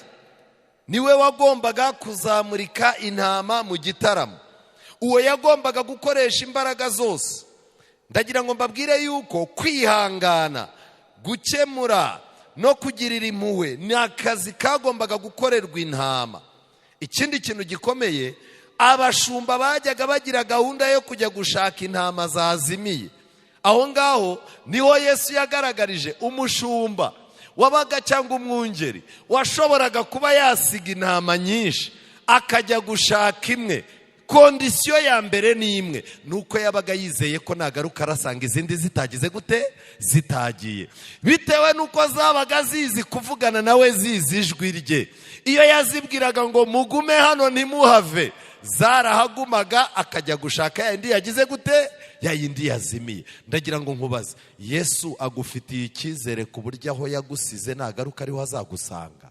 niwe wagombaga kuzamurika intama mu gitaramo. Uwo yagombaga gukoresha imbaraga zose. Ndagira ngo mbabwire yuko kwihangana, gukemura no kugirira impuhwe ni akazi kagombaga gukorerwa intama. Ikindi kintu gikomeye, abashumba bajyaga bagira gahunda yo kujya gushaka intama zazimiye. Aho ngaho niho Yesu yagaragarije umushumba wabaga cyangwa umwungeri washoboraga kuba yasiga intama nyinshi akajya gushaka imwe. Condition ya mbere ni imwe, nuko yabaga yizeye ko nagaruka arasanga izindi zitagize gute, zitagiye, bitewe nuko zabaga zizi kuvugana nawe, zizi ijwi rye. Iyo yazibwiraga ngo mugume hano ntimuhave, zarahagumaga, akajya gushaka yindi yagize gute, ya yindi yazimiye. Ndagira ngo nkubaze, Yesu agufitiye icyizere ku buryo aho yagusize nagaruka ariho azagusanga?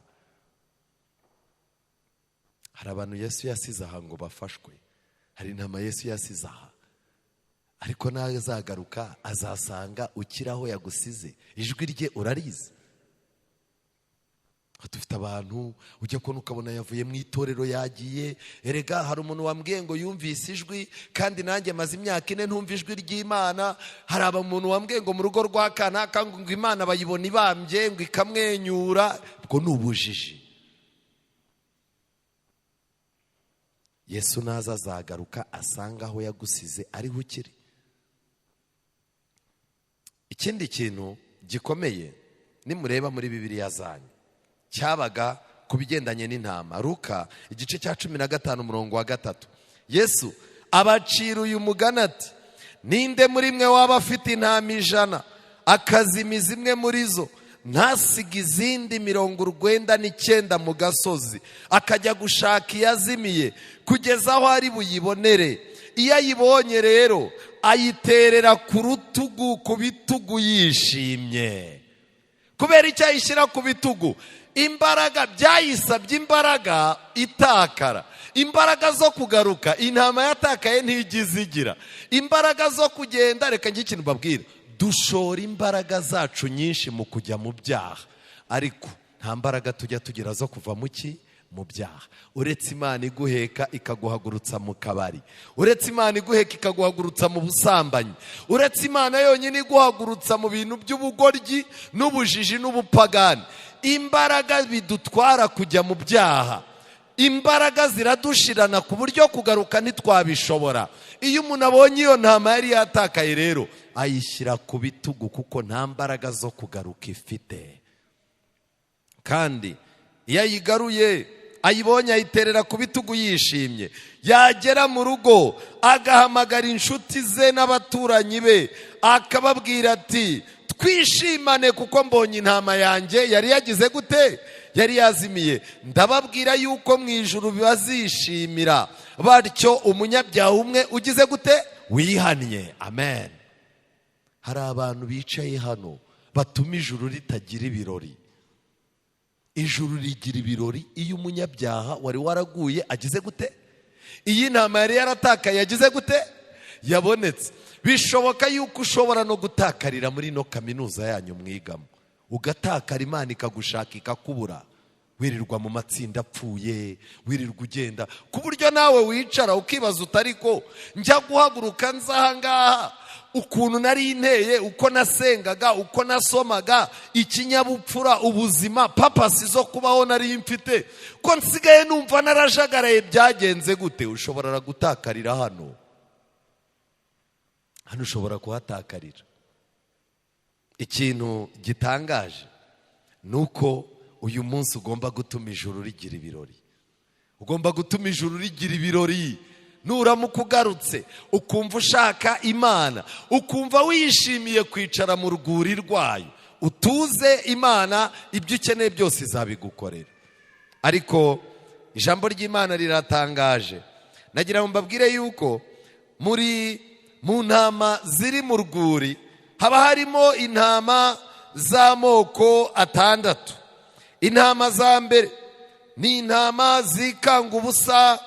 Hari abantu Yesu yasize aha ngo bafashwe, hari intama Yesu yasize aha, ariko nazagaruka azasanga ukiri aho yagusize. Ijwi rye urarizi. Dufite abantu ujya kubona ukabona yavuye mu itorero yagiye. Erega hari umuntu wambwiye ngo yumvise ijwi, kandi nanjye maze imyaka 4 ntumva ijwi ry'Imana. Hari umuntu wambwiye ngo mu rugo rwa kanaka ngo Imana bayibona ibambye ngo ikamwenyura. Ubwo ni ubujiji. Yesu naza azagaruka asanga aho yagusize ariho ukiri. Ikindi kintu gikomeye nimureba muri Bibiliya zanyu cyabaga ku bigendanye n'intama, Luka igice cya 15 umurongo wa 3, Yesu abacira uyu mugani ati: ninde muri mwe waba afite intama 100 akazimiza imwe muri zo, ntasiga izindi 99 mu gasozi, akajya gushaka iyazimiye kugeza aho ari buyibonere? Iyo ayibonye rero ayiterera ku rutugu, ku bitugu yishimye. Kubera icyo ayishyira ku bitugu? Imbaraga byayisabye, imbaraga itakara, imbaraga zo kugaruka. Intama yatakaye ntigize igira imbaraga zo kugenda. Reka njye ikintu mbabwira, dushora imbaraga zacu nyinshi mu kujya mu byaha, ariko nta mbaraga tujya tugira zo kuva mu ki? Mu byaha. Uretse Imana iguheka ikaguhagurutsa mu kabari, uretse Imana iguheka ikaguhagurutsa mu busambanyi, uretse Imana yonyine iguhagurutsa mu bintu by'ubugoryi n'ubujiji n'ubupagani. Imbaraga bidutwara kujya mu byaha, imbaraga ziradushirana ku buryo kugaruka ntitwabishobora. Iyo umuntu abonye iyo ntama yari yatakaye rero ayishyira ku bitugu, kuko nta mbaraga zo kugaruka ifite. Kandi iyo ayigaruye ayibonye ayiterera ku bitugu yishimye. Yagera mu rugo agahamagara inshuti ze n'abaturanyi be, akababwira ati: twishimane kuko mbonye intama yanjye yari yagize gute, yari yazimiye. Ndababwira yuko mu ijuru bazishimira batyo umunyabyaha umwe ugize gute, wihannye. Amen. Hari abantu bicaye hano batuma ijuru ritagira ibirori. Ijuru rigira ibirori iyo umunyabyaha wari waraguye agize gute, iyi ntama yari yaratakaye yagize gute, yabonetse. Bishoboka yuko ushobora no gutakarira muri ino kaminuza yanyu mwigamo, ugatakara Imana ikagushaka ikakubura, wirirwa mu matsinda apfuye, wirirwa ugenda, ku buryo nawe wicara ukibaza utari ko njya guhaguruka nza aha ngaha, ukuntu nari nteye, uko nasengaga, uko nasomaga, ikinyabupfura, ubuzima, purpose zo kubaho nari mfite, ko nsigaye numva narajagaraye, byagenze gute? Ushobora gutakarira hano, hano ushobora kuhatakarira. Ikintu gitangaje ni uko uyu munsi ugomba gutuma ijuru rigira ibirori, ugomba gutuma ijuru rigira ibirori. Nuramuka ugarutse ukumva ushaka Imana, ukumva wishimiye kwicara mu rwuri rwayo, utuze Imana, ibyo ukeneye byose izabigukorera. Ariko ijambo ry'Imana riratangaje. Nagira ngo mbabwire yuko muri mu ntama ziri mu rwuri haba harimo intama z'amoko atandatu. Intama za mbere ni intama zikanga ubusa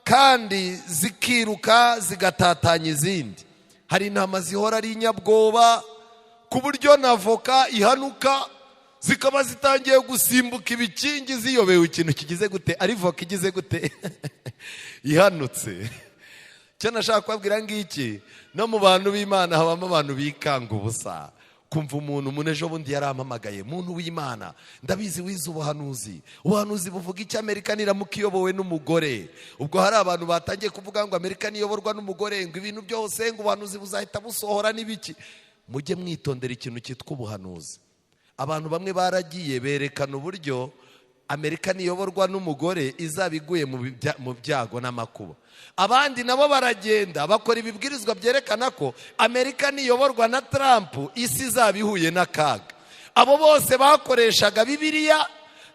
kandi zikiruka zigatatanya izindi. Hari intama zihora ari inyabwoba ku buryo na voka ihanuka zikaba zitangiye gusimbuka ibikingi ziyobewe ikintu kigize gute, ari voka igize gute ihanutse. Icyo nashaka kubabwira ngiki, no mu bantu b'Imana habamo abantu bikanga ubusa. Kumva umuntu ejo bundi yarampamagaye, muntu w'Imana, ndabizi wize ubuhanuzi, ubuhanuzi buvuga icyo Amerika niramuka iyobowe n'umugore. Ubwo hari abantu batangiye kuvuga ngo Amerika niyoborwa n'umugore, ngo ibintu byose, ngo ubuhanuzi buzahita busohora n'ibiki. Mujye mwitondera ikintu cyitwa ubuhanuzi. Abantu bamwe baragiye berekana uburyo Amerika niyoborwa n'umugore izaba iguye mu byago n'amakuba. Abandi nabo baragenda bakora ibibwirizwa byerekana ko Amerika niyoborwa na Trump isi izaba ihuye n'akaga. Abo bose bakoreshaga Bibiliya,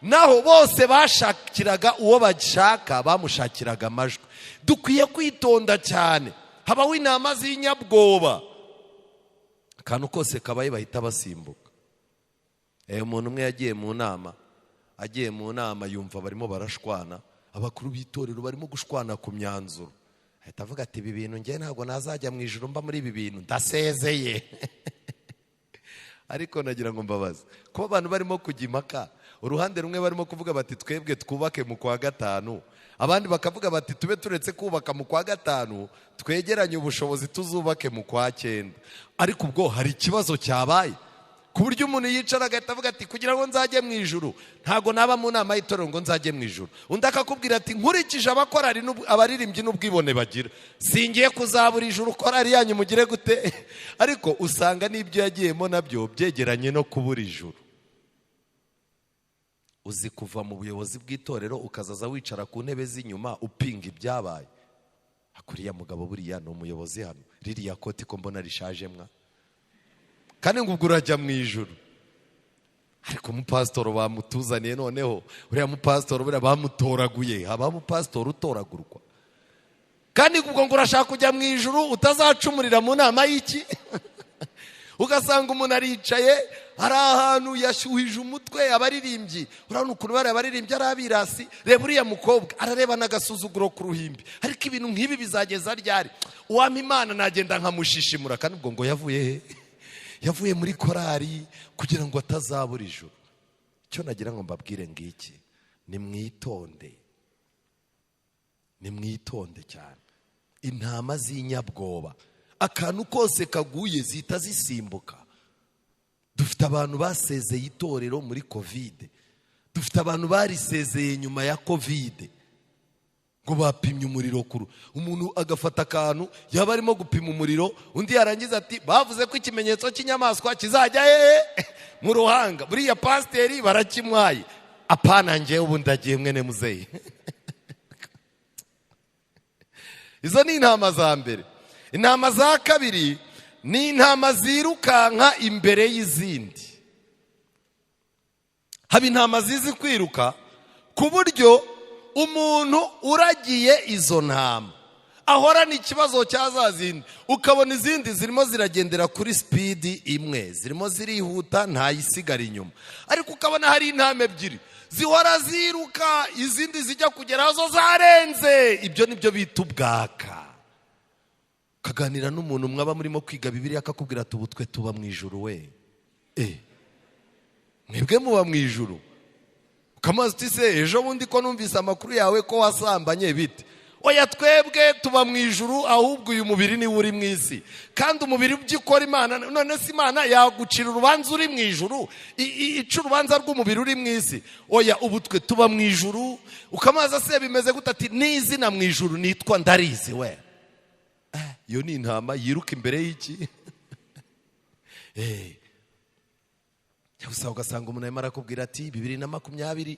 naho bose bashakiraga uwo bashaka, bamushakiraga amajwi. Dukwiye kwitonda cyane. Habaho intama z'inyabwoba, akantu kose kabaye bahita basimbuka. Umuntu umwe yagiye mu nama, agiye mu nama yumva barimo barashwana, abakuru b'itorero barimo gushwana ku myanzuro. Ahita avuga ati ibi bintu njye ntabwo nazajya mu ijuru mba muri ibi bintu, ndasezeye. Ariko nagira ngo mbabaze, kuba abantu barimo kujya impaka, uruhande rumwe barimo kuvuga bati twebwe twubake mu kwa gatanu, abandi bakavuga bati tube turetse kubaka mu kwa gatanu, twegeranye ubushobozi tuzubake mu kwa cyenda. Ariko ubwo hari ikibazo cyabaye ku buryo umuntu yicara agahita avuga ati kugira ngo nzajye mu ijuru ntago naba mu nama y'itorero ngo nzajye mu ijuru. Undi akakubwira ati nkurikije abakorari abaririmbyi n'ubwibone bagira, singiye kuzabura ijuru, korari yanyu mugire gute? Ariko usanga n'ibyo yagiyemo nabyo byegeranye no kubura ijuru. Uzi kuva mu buyobozi bw'itorero ukazaza wicara ku ntebe z'inyuma upinga ibyabaye. Hakuriya mugabo buriya ni umuyobozi hano, ririya koti ko mbona rishaje mwa, kandi ngo ubwo urajya mu ijuru. Ariko umupasitoro bamutuzaniye noneho, uriya mupasitoro buriya bamutoraguye, haba umupasitoro utoragurwa. Kandi ubwo ngo urashaka kujya mu ijuru utazacumurira mu nama y'iki? Ugasanga umuntu aricaye hari ahantu yashyuhije umutwe abaririmbyi. Urabona ukuntu bari abaririmbyi ari abirasi, reba uriya mukobwa arareba n'agasuzuguro ku ruhimbi. Ariko ibintu nk'ibi bizageza ryari? Uwampa Imana nagenda nkamushishimura. Kandi ubwo ngo yavuye he? Yavuye muri korari kugira ngo atazabura ijuru. Icyo nagira ngo mbabwire ngiki, nimwitonde, nimwitonde cyane. Intama z'inyabwoba, akantu kose kaguye zihita zisimbuka. Dufite abantu basezeye itorero muri Covid, dufite abantu barisezeye nyuma ya Covid, ngo bapimye umuriro kuru. Umuntu agafata akantu yaba arimo gupima umuriro, undi yarangiza ati bavuze ko ikimenyetso cy'inyamaswa kizajya hehe? Mu ruhanga. Buriya pasiteri barakimwaye, apana njyewe ubu ndagiye mwene muzeyi. Izo ni intama za mbere. Intama za kabiri ni intama zirukanka imbere y'izindi. Haba intama zizi kwiruka ku buryo umuntu uragiye izo ntama ahorana ikibazo cya za zindi, ukabona izindi zirimo ziragendera kuri speed imwe, zirimo zirihuta ntayisigara inyuma. Ariko ukabona hari intama ebyiri zihora ziruka, izindi zijya kugera aho zarenze. Ibyo nibyo bita ubwaka. Ukaganira n'umuntu mwaba murimo kwiga Bibiliya akakubwira ati ubu twe tuba mu ijuru we. Mwebwe muba mu ijuru. Ukamaze uti se ejo bundi ko numvise amakuru yawe ko wasambanye bite? Oya, twebwe tuba mu ijuru, ahubwo uyu mubiri niwo uri mu isi. Kandi umubiri ubyikora Imana, none se Imana yagucira urubanza uri mu ijuru, ica urubanza rw'umubiri uri mu isi? Oya, ubu twe tuba mu ijuru. Ukamaza se bimeze gute? Ati n'izina mu ijuru nitwa ndarizi we. Iyo ni intama yiruka imbere y'iki? Gusa ugasanga umuntu arimo arakubwira ati 2020,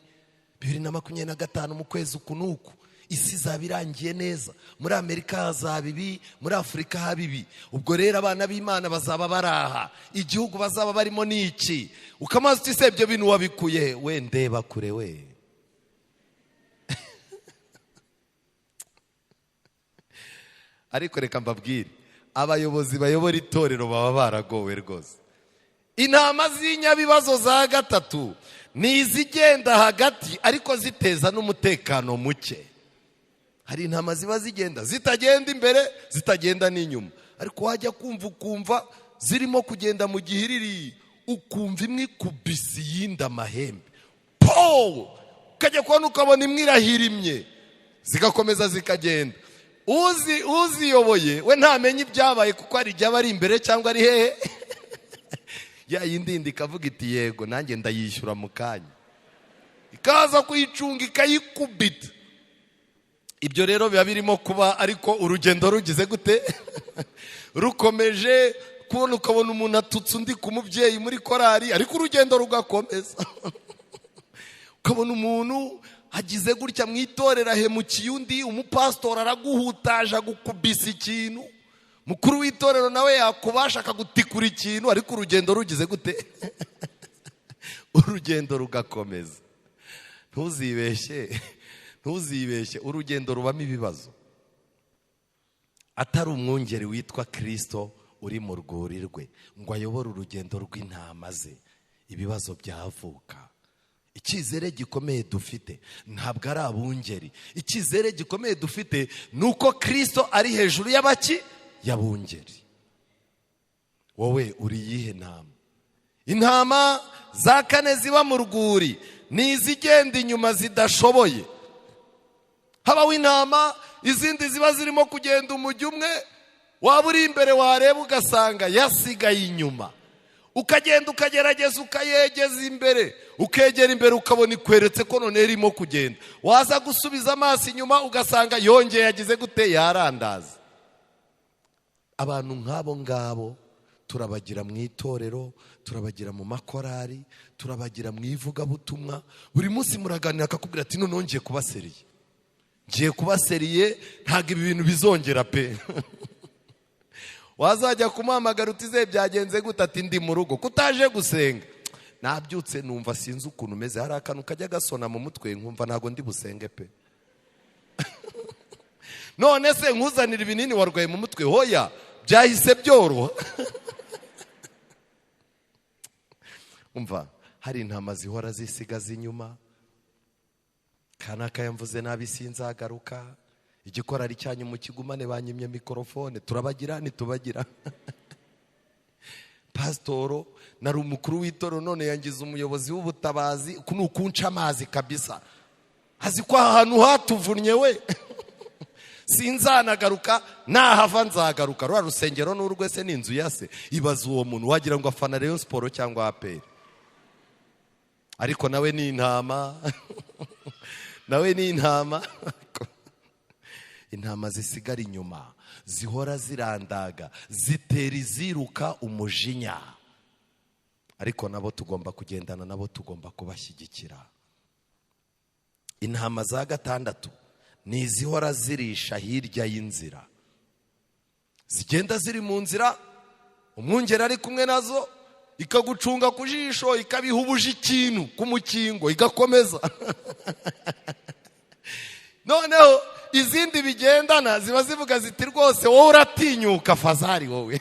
2025 mu kwezi uku n'uku isi izaba irangiye neza, muri Amerika hazaba ibi, muri Afurika haba ibi, ubwo rero abana b'Imana bazaba baraha, igihugu bazaba barimo ni iki. Ukamaze uti se ibyo bintu wabikuye we? Ndeba kure we. Ariko reka mbabwire, abayobozi bayobora itorero baba baragowe rwose. Intama z'inyabibazo za gatatu ni izigenda hagati ariko ziteza n'umutekano muke. Hari intama ziba zigenda zitagenda imbere zitagenda n'inyuma, ariko wajya kumva ukumva zirimo kugenda mu gihiriri, ukumva imwe ikubise iyindi amahembe, po ukajya kubona ukabona imwe irahirimye, zigakomeza zikagenda. Uziyoboye we ntamenye ibyabaye kuko hari igihe aba ari imbere cyangwa ari hehe. Ya yindi yindi ikavuga iti yego nanjye ndayishyura mu kanya, ikaza kuyicunga ikayikubita. Ibyo rero biba birimo kuba, ariko urugendo rugize gute? Rukomeje. Kubona ukabona umuntu atutse undi ku mubyeyi muri korari, ariko urugendo rugakomeza. Ukabona umuntu agize gutya mu itorero ahemukiye undi, umupasitori araguhutaje agukubisa ikintu, mukuru w'itorero nawe yakubasha akagutikura ikintu, ariko urugendo rugize gute? Urugendo rugakomeza. Ntuzibeshye, ntuzibeshye, urugendo rubamo ibibazo. Atari umwungeri witwa Kristo uri mu rwuri rwe ngo ayobore urugendo rw'intama ze, ibibazo byavuka. Icyizere gikomeye dufite ntabwo ari abungeri. Icyizere gikomeye dufite ni uko Kristo ari hejuru y'abaki? Y'abungeri. Wowe uri iyihe ntama? Intama za kane ziba mu rwuri ni izigenda inyuma zidashoboye. Habaho intama izindi ziba zirimo kugenda umujyi umwe, waba uri imbere wareba ugasanga yasigaye inyuma, ukagenda ukagerageza ukayegeza imbere, ukegera imbere ukabona ikweretse ko none irimo kugenda, waza gusubiza amaso inyuma ugasanga yongeye yagize gute? Yarandaza. Abantu nk'abo ngabo turabagira mu itorero, turabagira mu makorari, turabagira mu ivugabutumwa. Buri munsi muraganira akakubwira ati none ngiye kuba seriye, ngiye kuba seriye, ntabwo ibi bintu bizongera pe. Wazajya kumuhamagara uti byagenze gute? Ati ndi mu rugo, kutaje gusenga. Nabyutse numva sinzi ukuntu umeze, hari akantu kajya gasona mu mutwe nkumva ntabwo ndi busenge pe. None se nkuzanira ibinini warwaye mu mutwe? Hoya, byahise byoroha. Umva, hari intama zihora zisigaza inyuma. Kanaka yamvuze nabi sinzagaruka, igikorari cyanyu mukigumane, banyimye mikorofone, turabagira ntitubagira. Pasitoro nari umukuru w'itorero none yangize umuyobozi w'ubutabazi, uku ni ukunca amazi kabisa, azi ko aha hantu hatuvunnye we. Sinzanagaruka, nahava nzagaruka. Rwa rusengero n'urwe se ni inzu ya se. Ibaza uwo muntu wagira ngo afana Rayon Sport cyangwa APR, ariko nawe ni intama. Nawe ni intama. Intama zisigara inyuma zihora zirandaga, zitera iziruka umujinya, ariko nabo tugomba kugendana nabo, tugomba kubashyigikira. Intama za gatandatu ni izihora zirisha hirya y'inzira, zigenda ziri mu nzira, umwungeri ari kumwe nazo, ikagucunga ku jisho, ikabihubuje ikintu ku mukingo, igakomeza. Noneho izindi bigendana ziba zivuga ziti rwose wowe uratinyuka fazari wowe.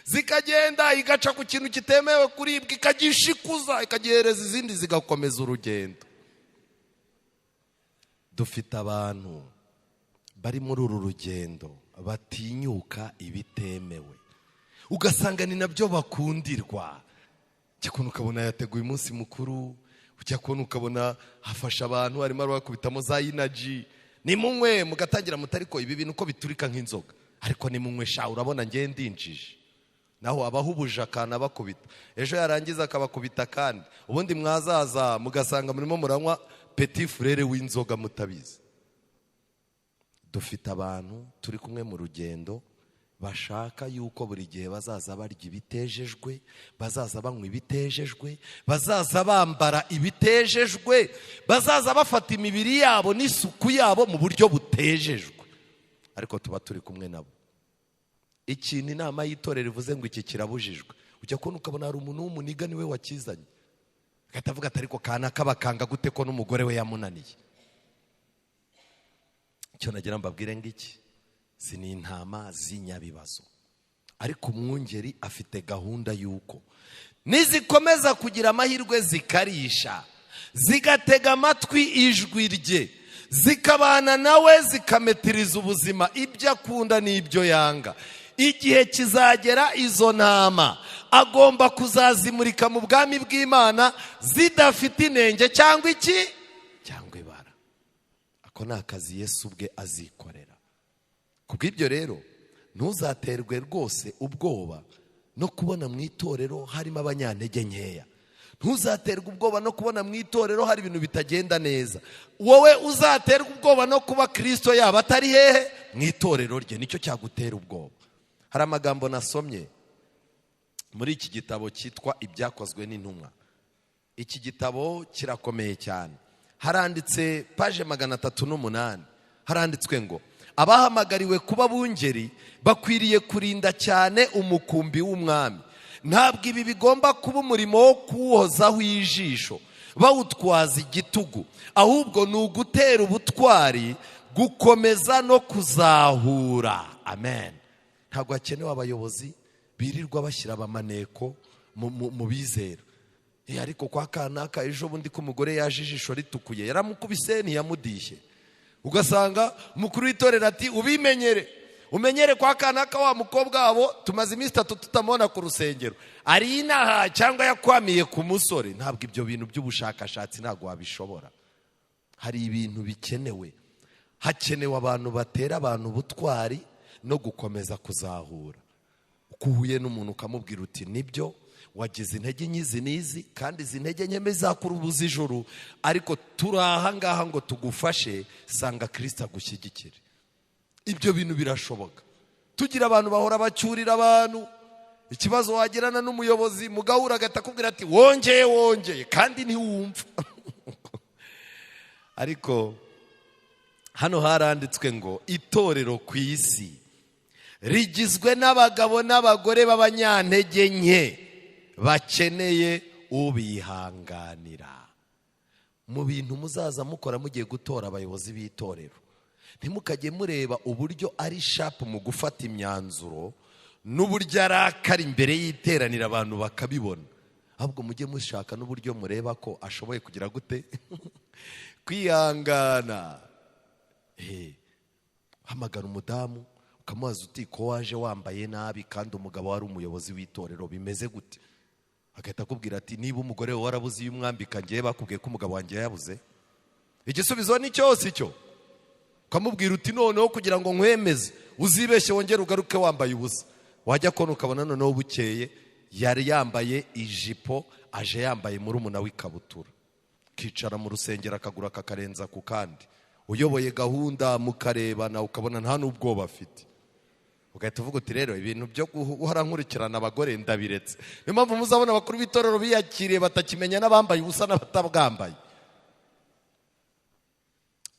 Zikagenda igaca ku kintu kitemewe kuribwa, ikagishikuza, ikagihereza izindi, zigakomeza urugendo. Dufite abantu bari muri uru rugendo batinyuka ibitemewe, ugasanga ni nabyo bakundirwa. Ujya kubona ukabona yateguye umunsi mukuru, ujya kubona ukabona hafasha abantu, arimo arabakubitamo za inaji, nimunywe, mugatangira mutariko ibi bintu uko biturika nk'inzoga, ariko nimunywe sha, urabona ngiye ndinjije. Naho abahubuje akana bakubita, ejo yarangiza akabakubita kandi ubundi mwazaza mugasanga murimo muranywa petit frere w'inzoga mutabizi. Dufite abantu turi kumwe mu rugendo bashaka yuko buri gihe bazaza barya ibitejejwe, bazaza banywa ibitejejwe, bazaza bambara ibitejejwe, bazaza bafata imibiri yabo n'isuku yabo mu buryo butejejwe, ariko tuba turi kumwe nabo. Ikintu inama y'itorero ivuze ngo iki kirabujijwe, ujya kubona ukabona hari umuntu w'umuniga niwe wakizanye, agahita avuga ati ariko kanaka bakanga gute ko n'umugore we yamunaniye. Icyo nagira mbabwire ngiki, si ni intama z'inyabibazo, ariko umwungeri afite gahunda yuko nizikomeza kugira amahirwe zikarisha, zigatega amatwi ijwi rye, zikabana nawe, zikametiriza ubuzima, ibyo akunda n'ibyo yanga, igihe kizagera izo ntama agomba kuzazimurika mu bwami bw'Imana zidafite inenge cyangwa iki cyangwa ibara. Ako ni akazi Yesu ubwe azikorera. Kubw'ibyo rero ntuzaterwe rwose ubwoba no kubona mu itorero harimo abanyantege nkeya, ntuzaterwe ubwoba no kubona mu itorero hari ibintu bitagenda neza. Wowe uzaterwe ubwoba no kuba Kristo yaba atari hehe mu itorero rye, nicyo cyagutera ubwoba. Hari amagambo nasomye muri iki gitabo cyitwa Ibyakozwe n'Intumwa. Iki gitabo kirakomeye cyane. Haranditse paje 308, haranditswe ngo abahamagariwe kuba bungeri bakwiriye kurinda cyane umukumbi w'umwami. Ntabwo ibi bigomba kuba umurimo wo kuwozaho ijisho bawutwaza igitugu, ahubwo ni ugutera ubutwari, gukomeza no kuzahura. Amen. Ntabwo hakenewe abayobozi birirwa bashyira abamaneko mu bizera. Ariko kwa kanaka ejo bundi ko umugore yaje ijisho ritukuye, yaramukubise ntiyamudishye, ugasanga umukuru w'itorero ati ubimenyere, umenyere kwa kanaka wa mukobwa wabo tumaze iminsi 3 tutamubona ku rusengero, ari inaha cyangwa yakwamiye ku musore. Ntabwo ibyo bintu by'ubushakashatsi ntabwo wabishobora. Hari ibintu bikenewe, hakenewe abantu batera abantu ubutwari no gukomeza kuzahura. Uko uhuye n'umuntu ukamubwira uti nibyo wagize intege nyizi nizi, kandi izi ntege nke zakurubuza ijuru, ariko turi aha ngaha ngo tugufashe, sanga Kristo agushyigikire. Ibyo bintu birashoboka. Tugira abantu bahora bacyurira abantu, ikibazo wagirana n'umuyobozi mugahura agahita akubwira ati wongeye wongeye, kandi ntiwumva. Ariko hano haranditswe ngo itorero ku isi rigizwe n'abagabo n'abagore b'abanyantege nke bakeneye ubihanganira. Mu bintu muzaza mukora mugiye gutora abayobozi b'itorero, ntimukajye mureba uburyo ari sharp mu gufata imyanzuro n'uburyo arakara imbere y'iteranira abantu bakabibona, ahubwo mujye mushaka n'uburyo mureba ko ashoboye kugira gute kwihangana. Hamagara umudamu ukamubaza uti ko waje wambaye nabi kandi umugabo wari umuyobozi w'itorero bimeze gute? Agahita akubwira ati niba umugore wawe warabuze iyo umwambika, ngiye bakubwiye ko umugabo wanjye yabuze. Igisubizo ni cyose icyo. Ukamubwira uti noneho kugira ngo nkwemeze uzibeshye wongere ugaruke wambaye ubusa. Wajya kona ukabona noneho bukeye yari yambaye ijipo, aje yambaye murumuna w'ikabutura, kicara mu rusengero akagura akakarenza ku kandi, uyoboye gahunda mukarebana ukabona nta n'ubwoba afite. Ugahita uvuga uti rero ibintu byo guhora nkurikirana abagore ndabiretse. Niyo mpamvu muzabona abakuru b'itorero biyakiriye batakimenya n'abambaye ubusa n'abatabwambaye.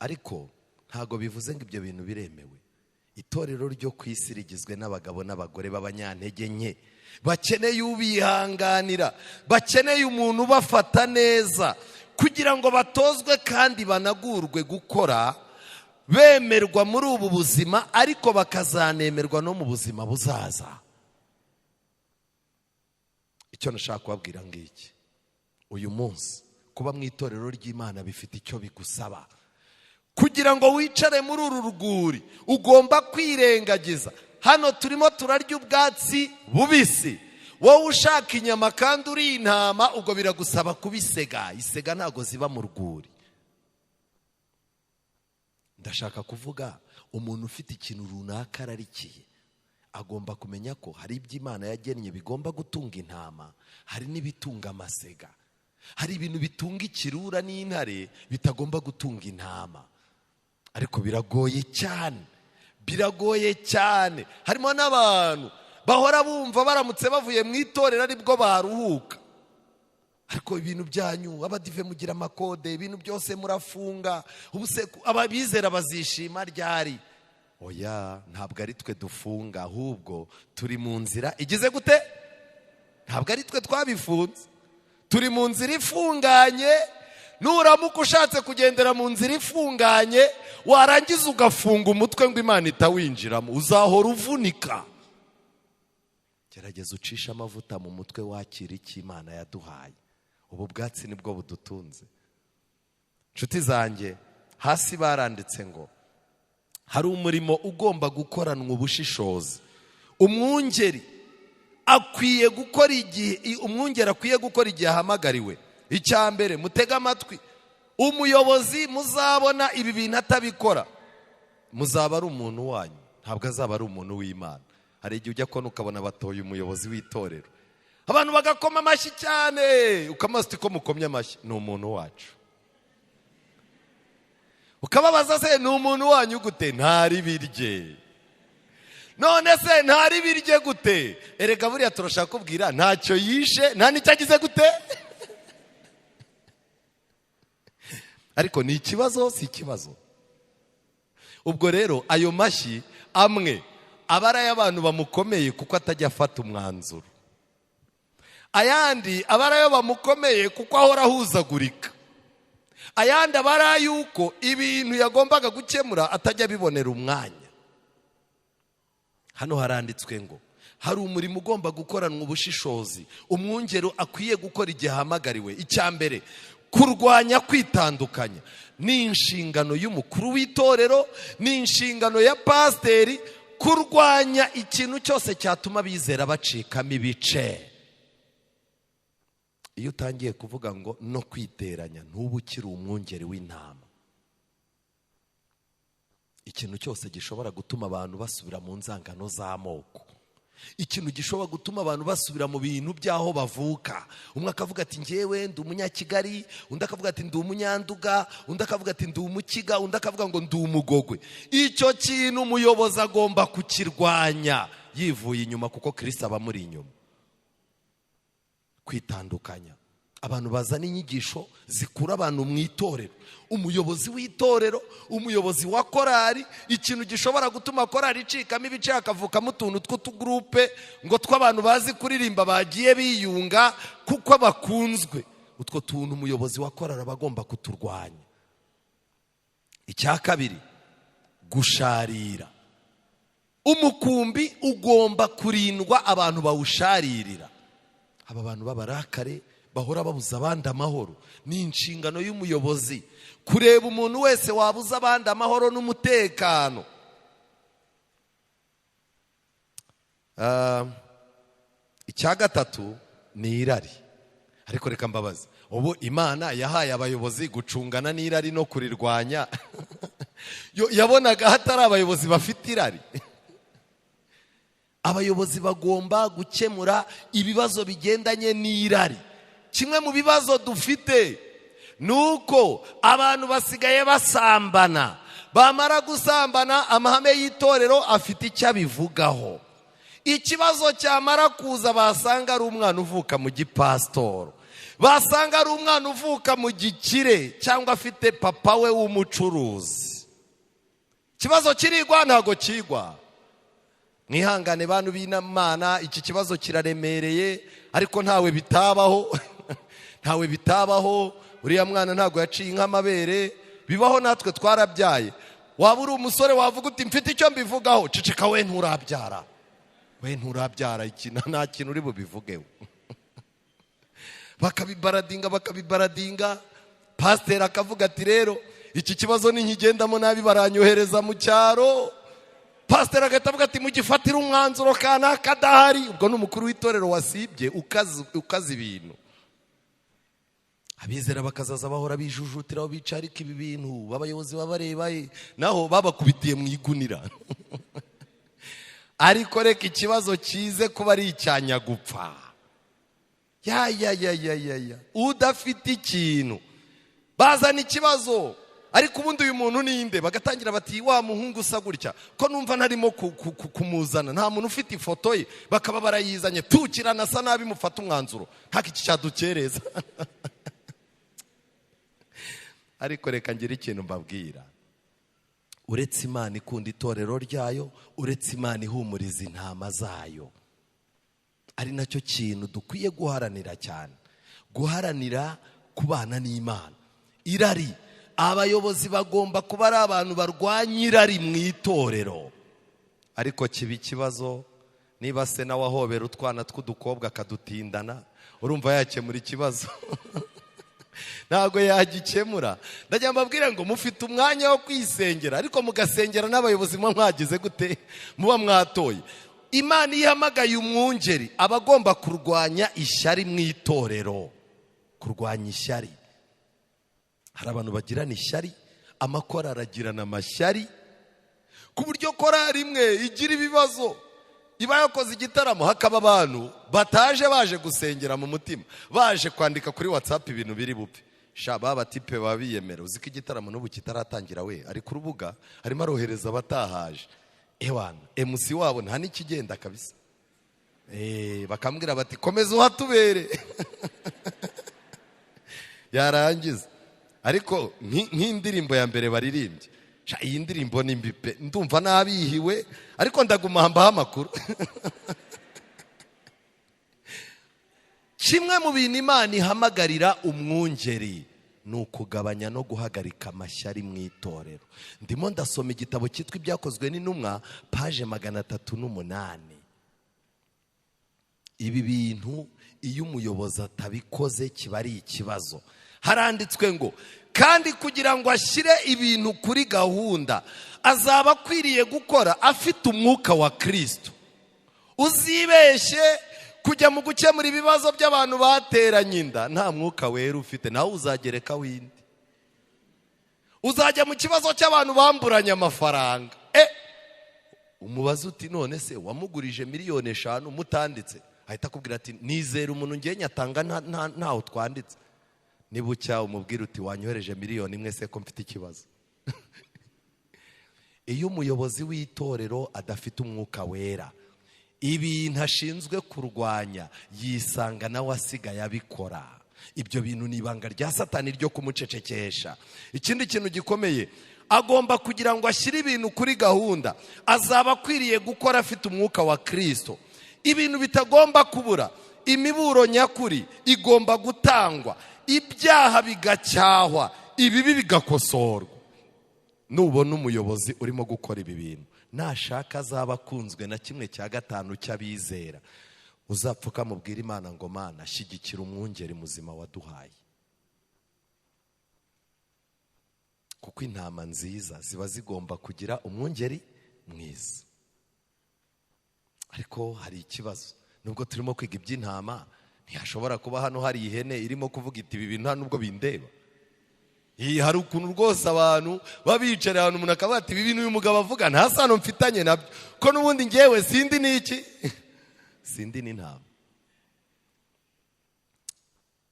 Ariko ntago bivuze ngo ibyo bintu biremewe. Itorero ryo ku isi rigizwe n'abagabo n'abagore b'abanyantege nke, bakeneye ubihanganira, bakeneye umuntu ubafata neza kugira ngo batozwe kandi banagurwe gukora, bemerwa muri ubu buzima ariko bakazanemerwa no mu buzima buzaza. Icyo nashaka kubabwira ngiki, uyu munsi kuba mu itorero ry'Imana bifite icyo bigusaba. Kugira ngo wicare muri uru rwuri ugomba kwirengagiza. Hano turimo turarya ubwatsi bubisi, wowe ushaka inyama kandi uri intama, ubwo biragusaba kubisega. Isega ntago ziba mu rwuri. Ndashaka kuvuga umuntu ufite ikintu runaka ararikiye agomba kumenya ko hari ibyo Imana yagennye bigomba gutunga intama, hari n'ibitunga amasega. Hari ibintu bitunga ikirura n'intare bitagomba gutunga intama. Ariko biragoye cyane, biragoye cyane. Harimo n'abantu bahora bumva baramutse bavuye mu itorero aribwo baruhuka. Ariko ibintu byanyu abadive mugira amakode, ibintu byose murafunga, ubuse ababizera bazishima ryari? Oya, ntabwo ari twe dufunga, ahubwo turi mu nzira igize gute? Ntabwo ari twe twabifunze, turi mu nzira ifunganye. Nuramuka ushatse kugendera mu nzira ifunganye warangiza ugafunga umutwe ngo Imana itawinjiramo, uzahora uvunika. Gerageza ucishe amavuta mu mutwe wakira icyo Imana yaduhaye. Ubu bwatsi nibwo budutunze. Nshuti zanjye, hasi baranditse ngo hari umurimo ugomba gukoranwa ubushishozi. Umwungeri akwiye gukora igihe, umwungeri akwiye gukora igihe ahamagariwe. Icya mbere, mutega amatwi, umuyobozi muzabona ibi bintu atabikora, muzaba ari umuntu wanyu, ntabwo azaba ari umuntu w'Imana. Hari igihe ujya kubona ukabona batoye umuyobozi w'itorero, abantu bagakoma amashyi cyane, ukamaze ko mukomye amashyi, ni umuntu wacu. Ukababaza se ni umuntu wanyu gute? Ntari birye. None se ntari birye gute? Erega buriya turashaka kubwira ntacyo yishe, nta nicyo agize gute? Ariko ni ikibazo, si ikibazo. Ubwo rero ayo mashyi amwe aba ari ay'abantu bamukomeye kuko atajya afata umwanzuro, ayandi aba ari ayo bamukomeye kuko ahora ahuzagurika, ayandi aba ari ay'uko ibintu yagombaga gukemura atajya abibonera umwanya. Hano haranditswe ngo hari umurimo ugomba gukoranwa ubushishozi, umwungero akwiye gukora igihe ahamagariwe. Icya mbere, kurwanya kwitandukanya. Ni inshingano y'umukuru w'itorero, ni inshingano ya pasiteri kurwanya ikintu cyose cyatuma abizera bacikamo ibice. Iyo utangiye kuvuga ngo no kwiteranya, ntuba ukiri umwungeri w'intama. Ikintu cyose gishobora gutuma abantu basubira mu nzangano z'amoko, ikintu gishobora gutuma abantu basubira mu bintu by'aho bavuka. Umwe akavuga ati njyewe ndi umunyakigali, undi akavuga ati ndi umunyanduga, undi akavuga ati ndi umukiga, undi akavuga ngo ndi umugogwe. Icyo kintu umuyobozi agomba kukirwanya yivuye inyuma, kuko Kristo aba amuri inyuma. Kwitandukanya, abantu bazana inyigisho zikura abantu mu itorero. Umuyobozi w'itorero, umuyobozi wa korari, ikintu gishobora gutuma korari icikamo ibice hakavukamo utuntu tw'utugurupe ngo tw'abantu bazi kuririmba bagiye biyunga kuko bakunzwe. Utwo tuntu umuyobozi wa korari aba agomba kuturwanya. Icya kabiri, gusharira. Umukumbi ugomba kurindwa abantu bawusharirira. Aba bantu b'abarakare bahora babuza abandi amahoro. Ni inshingano y'umuyobozi kureba umuntu wese wabuza abandi amahoro n'umutekano. Icya gatatu ni irari. Ariko reka mbabaze, ubu Imana yahaye abayobozi gucungana n'irari no kurirwanya? Yabonaga hatari abayobozi bafite irari? Abayobozi bagomba gukemura ibibazo bigendanye n'irari. Kimwe mu bibazo dufite nuko abantu basigaye basambana, bamara gusambana amahame y'itorero afite icyo abivugaho. Ikibazo cyamara kuza basanga ari umwana uvuka mu gipasitoro, basanga ari umwana uvuka mu gikire cyangwa afite papa we w'umucuruzi. Ikibazo kirigwa ntago kigwa. Mwihangane bantu b'Imana, iki kibazo kiraremereye, ariko ntawe bitabaho. Ntawe bitabaho. Uriya mwana ntago yaciye inka amabere, bibaho, natwe twarabyaye. Waba uri umusore wavuga uti mfite icyo mbivugaho, ceceka we nturabyara, we nturabyara, iki nta kintu uri bubivugeho. Bakabibaradinga, bakabibaradinga. Pasiteri akavuga ati rero Iki kibazo ninkigendamo nabi baranyohereza mu cyaro. Pasiteri agahita avuga ati mugifatire umwanzuro kanaka adahari. Ubwo ni umukuru w'itorero wasibye ukaza ibintu. Abizera bakazaza bahora bijujutira aho bicara, ariko ibi bintu abayobozi babareba naho babakubitiye mu igunira. Ariko reka ikibazo kize kuba ari icyanyagupfa. Ya ya ya ya ya ya, udafite ikintu bazana ikibazo. Ariko ubundi uyu muntu ninde? Bagatangira bati wa muhungu usa gutya ko numva ntarimo kumuzana, nta muntu ufite ifoto ye, bakaba barayizanye tukirana asa nabi, mufata umwanzuro ntako iki cyadukereza. Ariko reka ngire ikintu mbabwira, uretse Imana ikunda itorero ryayo, uretse Imana ihumuriza intama zayo, ari nacyo kintu dukwiye guharanira cyane, guharanira kubana n'Imana. Irari, abayobozi bagomba kuba ari abantu barwanya irari mu itorero. Ariko kiba ikibazo niba se nawe ahobera utwana tw'udukobwa akadutindana, urumva yakemura ikibazo? Ntabwo yagikemura. Ndagira mbabwire ngo mufite umwanya wo kwisengera, ariko mugasengera n'abayobozi muba mwagize gute, muba mwatoye. Imana iyo ihamagaye umwungeri aba agomba kurwanya ishyari mu itorero, kurwanya ishyari. Hari abantu bagirana ishyari, amakorali aragirana amashyari, ku buryo korali imwe igira ibibazo, iba yakoze igitaramo hakaba abantu bataje baje gusengera mu mutima, baje kwandika kuri WhatsApp ibintu biri bupfe. Sha baba tipe babiyemera, uzi ko igitaramo n'ubu kitaratangira, we ari ku rubuga arimo arohereza abatahaje. Ewana MC wabo nta n'ikigenda kabisa. Bakambwira bati komeza uhatubere. Yarangiza. Ariko nk'indirimbo ya mbere baririmbye, iyi ndirimbo ni mbi pe, ndumva nabihiwe, ariko ndaguma mbaha amakuru. Kimwe mu bintu Imana ihamagarira umwungeri ni ukugabanya no guhagarika amashyari mu itorero. Ndimo ndasoma igitabo cyitwa Ibyakozwe n'Intumwa, paje 308. Ibi bintu iyo umuyobozi atabikoze kiba ari ikibazo. Haranditswe ngo kandi kugira ngo ashyire ibintu kuri gahunda azaba akwiriye gukora afite umwuka wa Kristo. Uzibeshye kujya mu gukemura ibibazo by'abantu bateranye inda nta mwuka wera ufite, nawe uzagereka windi. Uzajya mu kibazo cy'abantu bamburanye amafaranga, umubaze uti none se wamugurije 5 miliyoni mutanditse, ahita akubwira ati nizera umuntu ngiye nyatanga ntaho twanditse. Niba ucya umubwira uti wanyohereje 1 miliyoni se ko mfite ikibazo. Iyo umuyobozi w'itorero adafite umwuka wera, ibintu ashinzwe kurwanya yisanga nawe asigaye abikora. Ibyo bintu ni ibanga rya Satani ryo kumucecekesha. Ikindi kintu gikomeye, agomba kugira ngo ashyire ibintu kuri gahunda azaba akwiriye gukora afite umwuka wa Kristo. Ibintu bitagomba kubura, imiburo nyakuri igomba gutangwa, ibyaha bigacyahwa, ibibi bigakosorwa. Nubona umuyobozi urimo gukora ibi bintu, nashaka azaba akunzwe na 1/5 cy'abizera, uzapfuka mubwira Imana ngo Mana shyigikira umwungeri muzima waduhaye. Kuko intama nziza ziba zigomba kugira umwungeri mwiza. Ariko hari ikibazo, nubwo turimo kwiga iby'intama, ntihashobora kuba hano hari ihene irimo kuvuga iti ibi bintu nta nubwo bindeba. Hari ukuntu rwose abantu babicara ahantu umuntu akavuga ati ibi bintu uyu mugabo avuga nta sano mfitanye nabyo, ko n'ubundi ngewe sindi n'iki, sindi n'intama.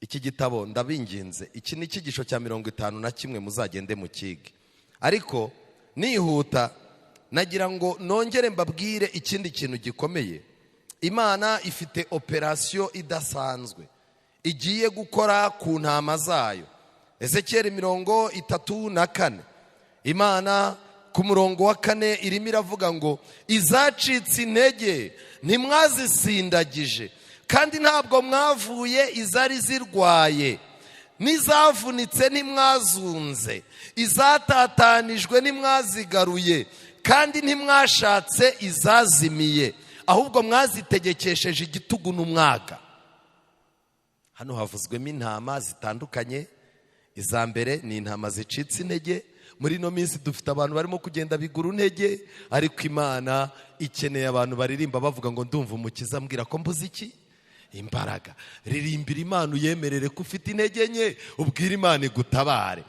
Iki gitabo ndabinginze, iki ni icyigisho cya 51, muzagende mukige. Ariko nihuta nagira ngo nongere mbabwire ikindi kintu gikomeye. Imana ifite operasiyo idasanzwe igiye gukora ku ntama zayo. Ezekiel 34, Imana ku murongo wa 4 irimo iravuga ngo izacitse intege ntimwazisindagije, kandi ntabwo mwavuye izari zirwaye, n'izavunitse ntimwazunze, izatatanijwe ntimwazigaruye, kandi ntimwashatse izazimiye, ahubwo mwazitegekesheje igitugu n'umwaga. Hano havuzwemo intama zitandukanye. Iza mbere ni intama zicitse intege. Muri ino minsi dufite abantu barimo kugenda bigura intege, ariko Imana ikeneye abantu baririmba bavuga ngo ndumva Umukiza ambwira ko mbuze iki? Imbaraga. Ririmbira Imana uyemerere ko ufite intege nke, ubwire Imana igutabare.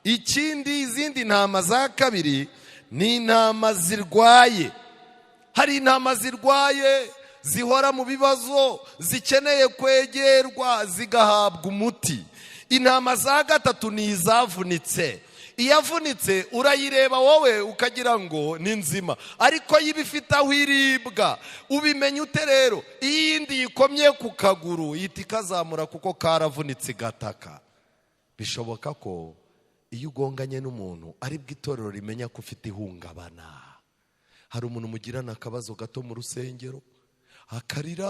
Ikindi, izindi ntama za kabiri ni intama zirwaye. Hari intama zirwaye zihora mu bibazo, zikeneye kwegerwa zigahabwa umuti. Intama za gatatu ni izavunitse. Iyavunitse urayireba wowe ukagira ngo ni nzima, ariko yiba ifite aho iribwa. Ubimenya ute rero? Iyindi yikomye ku kaguru ihita ikazamura kuko karavunitse igataka. Bishoboka ko iyo ugonganye n'umuntu aribwo itorero rimenya ko ufite ihungabana. Hari umuntu mugirana akabazo gato mu rusengero akarira,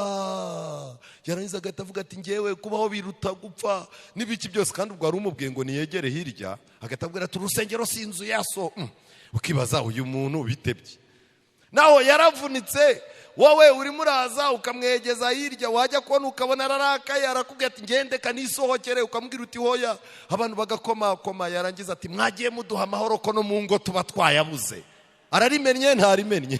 yarangiza agahita avuga ati ngewe kubaho biruta gupfa n'ibiki byose, kandi ubwo wari umubwiye ngo niyegere hirya, agahita avuga ati urusengero si inzu ya so. Ukibaza uyu muntu bitebye, naho yaravunitse. Wowe urimo uraza ukamwegeza hirya, wajya kubona ukabona ararakaye, arakubwira ati ngende kanisohokere, ukamubwira uti hoya, abantu bagakomakoma, yarangiza ati mwagiye muduha amahoro ko no mu ngo tuba twayabuze. Ararimennye ntarimennye.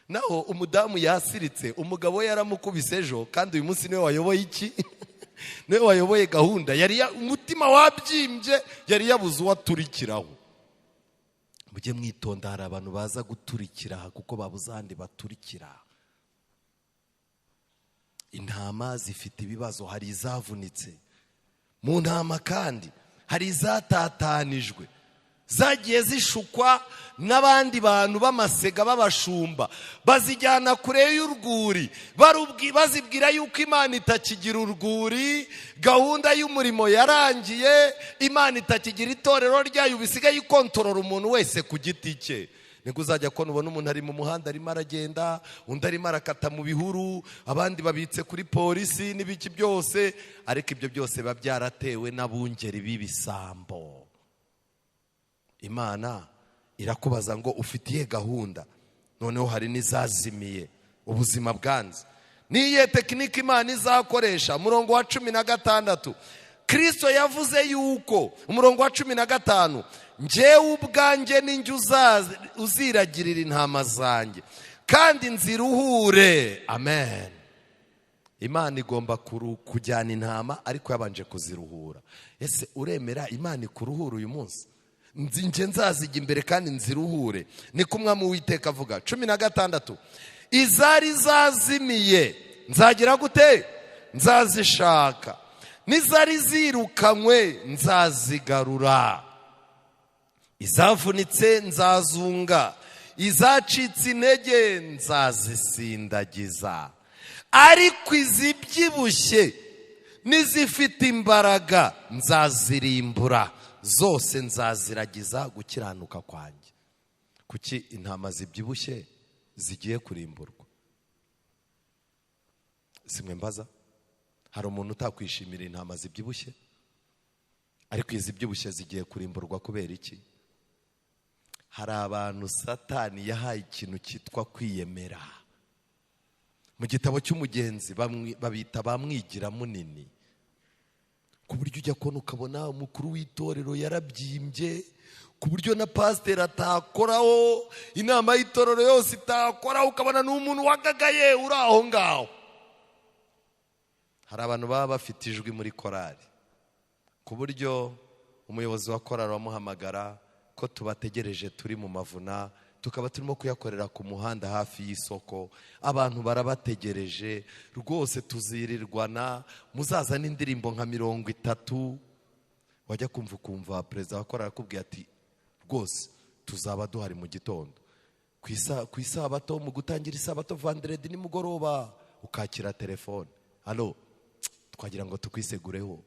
Naho umudamu yasiritse, umugabo we yaramukubise ejo, kandi uyu munsi niwe wayoboye iki? Niwe wayoboye gahunda. Yari umutima wabyimbye, yari yabuze uwaturikiraho. Mujye mwitonda, hari abantu baza guturikira kuko babuze ahandi baturikira. Intama zifite ibibazo, hari izavunitse. Mu ntama kandi hari izatatanijwe, zagiye zishukwa n'abandi bantu b'amasega b'abashumba, bazijyana kure y'urwuri, bazibwira yuko Imana itakigira urwuri, gahunda y'umurimo yarangiye, Imana itakigira itorero ryayo, bisigaye ikontorora umuntu wese ku giti cye. Niko uzajya kubona ubona umuntu ari mu muhanda arimo aragenda, undi arimo arakata mu bihuru, abandi babitse kuri polisi n'ibiki byose, ariko ibyo byose biba byaratewe n'abungeri b'ibisambo. Imana irakubaza ngo ufitiye gahunda. Noneho hari n'izazimiye, ubuzima bwanze. Niye tekinike Imana izakoresha. Umurongo wa 16, Kristo yavuze yuko, umurongo wa 15, njyewe ubwanjye ninjye uziragirira intama zanjye kandi nziruhure. Amen. Imana igomba kujyana intama ariko yabanje kuziruhura. Ese uremera Imana ikuruhura uyu munsi? Nje nzazijya imbere kandi nziruhure. Niko Umwami Uwiteka avuga. 16, izari zazimiye nzagira gute? Nzazishaka. N'izari zirukanywe nzazigarura. Izavunitse nzazunga, izacitse intege nzazisindagiza. Ariko izibyibushye n'izifite imbaraga nzazirimbura, zose nzaziragiza gukiranuka kwanjye. Kuki intama zibyibushye zigiye kurimburwa? Simwe mbaza, hari umuntu utakwishimira intama zibyibushye? Ariko izibyibushye zigiye kurimburwa kubera iki? Hari abantu Satani yahaye ikintu cyitwa kwiyemera. Mu gitabo cy'umugenzi babita bamwigira munini, ku buryo ujya kubona ukabona umukuru w'itorero yarabyimbye, ku buryo na pasiteri atakoraho, inama y'itorero yose itakoraho, ukabona ni umuntu wagagaye uri aho ngaho. Hari abantu baba bafite ijwi muri korali, ku buryo umuyobozi wa korali wamuhamagara ko tubategereje turi mu mavuna, tukaba turimo kuyakorera ku muhanda hafi y'isoko, abantu barabategereje rwose, tuzirirwana, muzaza n'indirimbo nka 30. Wajya kumva ukumva perezida wa korali akubwiye ati rwose tuzaba duhari mu gitondo ku isabato, mu gutangira isabato vendredi nimugoroba, ukakira telefone, allo twagira ngo tukwisegureho,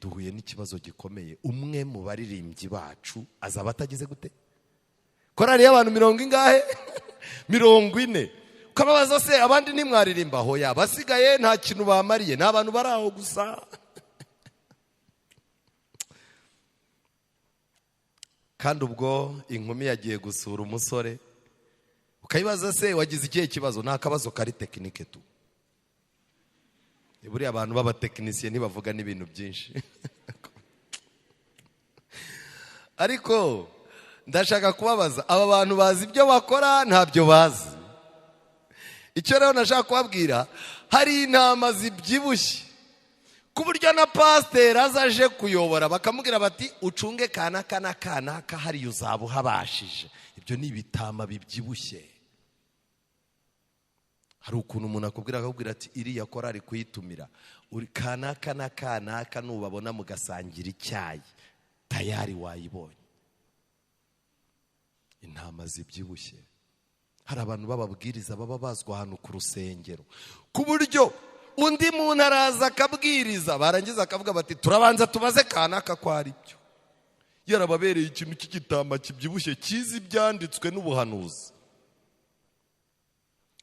duhuye n'ikibazo gikomeye, umwe mu baririmbyi bacu azaba atagize gute? Korali y'abantu 40 ingahe? 40. Ukababaza se abandi ntimwaririmba? Hoya, basigaye nta kintu bamariye, ni abantu bari aho gusa. Kandi ubwo inkumi yagiye gusura umusore, ukayibaza se wagize ikihe kibazo? Nta kabazo kari tekinike tu. Buriya abantu b'abatekinisiye ntibavuga n'ibintu byinshi. Ariko ndashaka kubabaza, aba bantu bazi ibyo bakora? Ntabyo bazi. Icyo rero nashaka kubabwira, hari intama zibyibushye ku buryo na pasiteri aza aje kuyobora bakamubwira bati ucunge kanaka na kanaka, hariya uzaba uhabashije. Ibyo ni ibitama bibyibushye. Hari ukuntu umuntu akubwira, akakubwira ati iriya korari kuyitumira, uri kanaka na kanaka, nubabona mugasangira icyayi tayari wayibonye. Intama zibyibushye. Hari abantu b'ababwiriza baba bazwi ahantu ku rusengero, ku buryo undi muntu araza akabwiriza, barangiza akavuga bati turabanza tubaze kanaka ko ari byo. Yarababereye ikintu cy'igitama kibyibushye kizi ibyanditswe n'ubuhanuzi.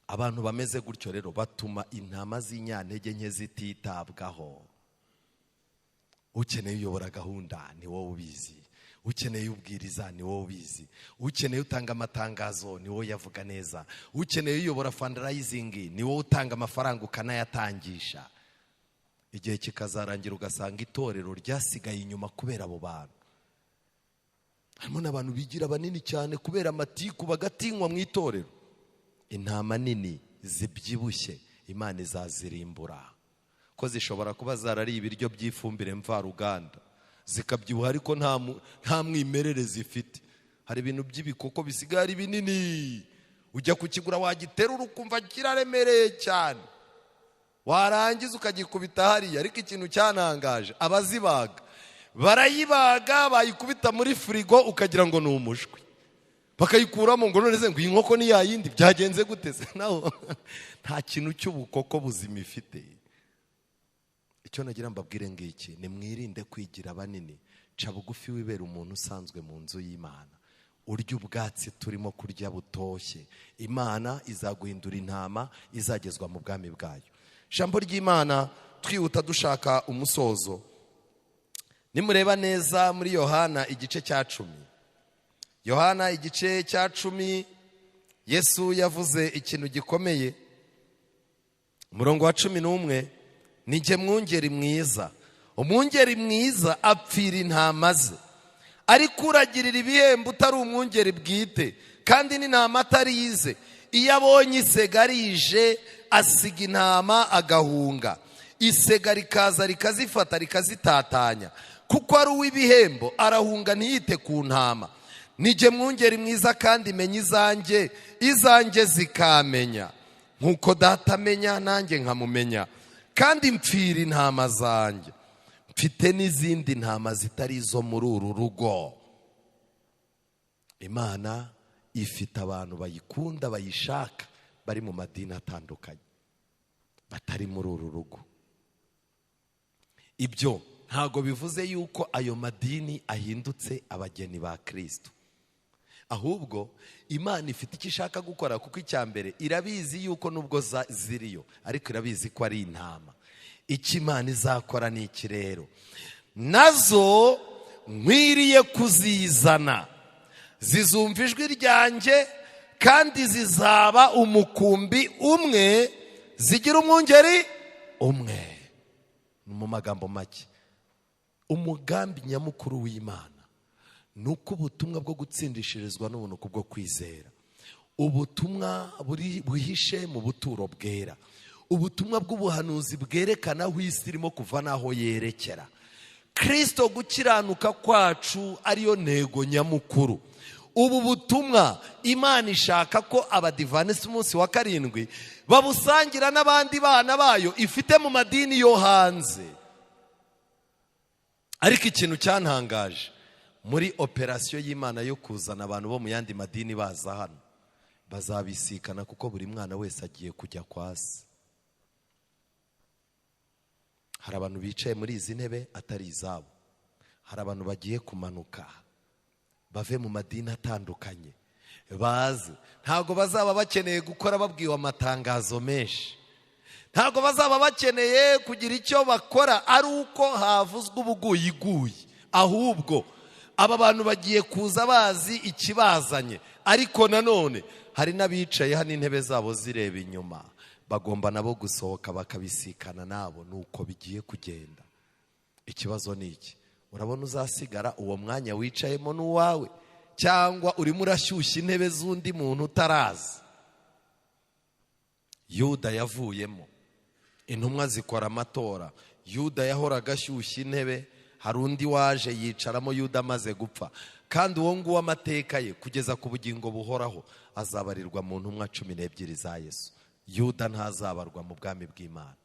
Abantu bameze gutyo rero batuma intama z'inyantege nke zititabwaho. Ukeneye uyobora gahunda ni wowe ubizi, ukeneye ubwiriza ni wowe ubizi, ukeneye utanga amatangazo ni wowe yavuga neza, ukeneye uyobora fundraising ni wowe utanga amafaranga ukanayatangisha. Igihe kikazarangira ugasanga itorero ryasigaye inyuma kubera abo bantu. Harimo n'abantu bigira banini cyane kubera amatiku bagatinywa mu itorero. Intama nini zibyibushye Imana izazirimbura, ko zishobora kuba zarariye ibiryo by'ifumbire mvaruganda zikabyibuha, ariko nta mwimerere zifite. Hari ibintu by'ibikoko bisigaye ari binini, ujya kukigura wagiterura ukumva kiraremereye cyane, warangiza ukagikubita hariya. Ariko ikintu cyanangaje, abazibaga barayibaga bayikubita muri firigo ukagira ngo ni umushwi, bakayikuramo ngo none se ngo iyi nkoko ni yayindi, byagenze gute se? Naho nta kintu cy'ubukoko buzima ifite. Icyo nagira mbabwire ngiki, nimwirinde kwigira banini. Ca bugufi wibera umuntu usanzwe mu nzu y'Imana, urya ubwatsi turimo kurya butoshye. Imana izaguhindura intama izagezwa mu bwami bwayo. Ijambo ry'Imana twihuta dushaka umusozo. Nimureba neza muri Yohana igice cya 10, Yohana igice cya 10, Yesu yavuze ikintu gikomeye. Umurongo wa 11, ni jye mwungeri mwiza, umwungeri mwiza apfira intama ze, ariko uragirira ibihembo utari umwungeri bwite, kandi n'intama atari ize, iyo abonye isega rije asiga intama agahunga, isega rikaza rikazifata rikazitatanya, kuko ari uw'ibihembo arahunga ntiyite ku ntama. Ni jye mwungeri mwiza kandi menya izanjye, izanjye zikamenya, nkuko data amenya nanjye nkamumenya, kandi mpfira intama zanjye. Mfite n'izindi ntama zitari izo muri uru rugo. Imana ifite abantu bayikunda bayishaka bari mu madini atandukanye batari muri uru rugo. Ibyo ntago bivuze yuko ayo madini ahindutse abageni ba Kristo, ahubwo Imana ifite icyo ishaka gukora, kuko icya mbere irabizi yuko nubwo ziriyo ariko irabizi ko ari intama. Icyo Imana izakora ni iki rero? Nazo nkwiriye kuzizana, zizumva ijwi ryanjye kandi zizaba umukumbi umwe, zigira umwungeri umwe. Mu magambo make, umugambi nyamukuru w'Imana ni uko ubutumwa bwo gutsindishirizwa n'ubuntu kubwo kwizera, ubutumwa buhishe mu buturo bwera, ubutumwa bw'ubuhanuzi bwerekana aho isi irimo kuva n'aho yerekera, Kristo gukiranuka kwacu ariyo ntego nyamukuru. Ubu butumwa Imana ishaka ko abadivanisi umunsi wa 7 babusangira n'abandi bana bayo ifite mu madini yo hanze. Ariko ikintu cyantangaje muri operasiyo y'Imana yo kuzana abantu bo mu yandi madini baza hano, bazabisikana kuko buri mwana wese agiye kujya kwa se. Hari abantu bicaye muri izi ntebe atari izabo, hari abantu bagiye kumanuka bave mu madini atandukanye baze. Ntabwo bazaba bakeneye gukora babwiwe amatangazo menshi, ntabwo bazaba bakeneye kugira icyo bakora ari uko havuzwe ubuguyiguyi, ahubwo aba bantu bagiye kuza bazi ikibazanye. Ariko nanone hari n'abicaye hano intebe zabo zireba inyuma, Bagomba nabo gusohoka bakabisikana nabo, nuko bigiye kugenda. Ikibazo ni iki: urabona uzasigara uwo mwanya wicayemo n'uwawe, cyangwa urimo urashyushya intebe z'undi muntu utarazi? Yuda yavuyemo, intumwa zikora amatora. Yuda yahoraga ashyushya intebe, hari undi waje yicaramo Yuda amaze gupfa. Kandi uwo nguwo amateka ye kugeza ku bugingo buhoraho azabarirwa mu ntumwa 12 za Yesu. Yuda ntazabarwa mu bwami bw'Imana.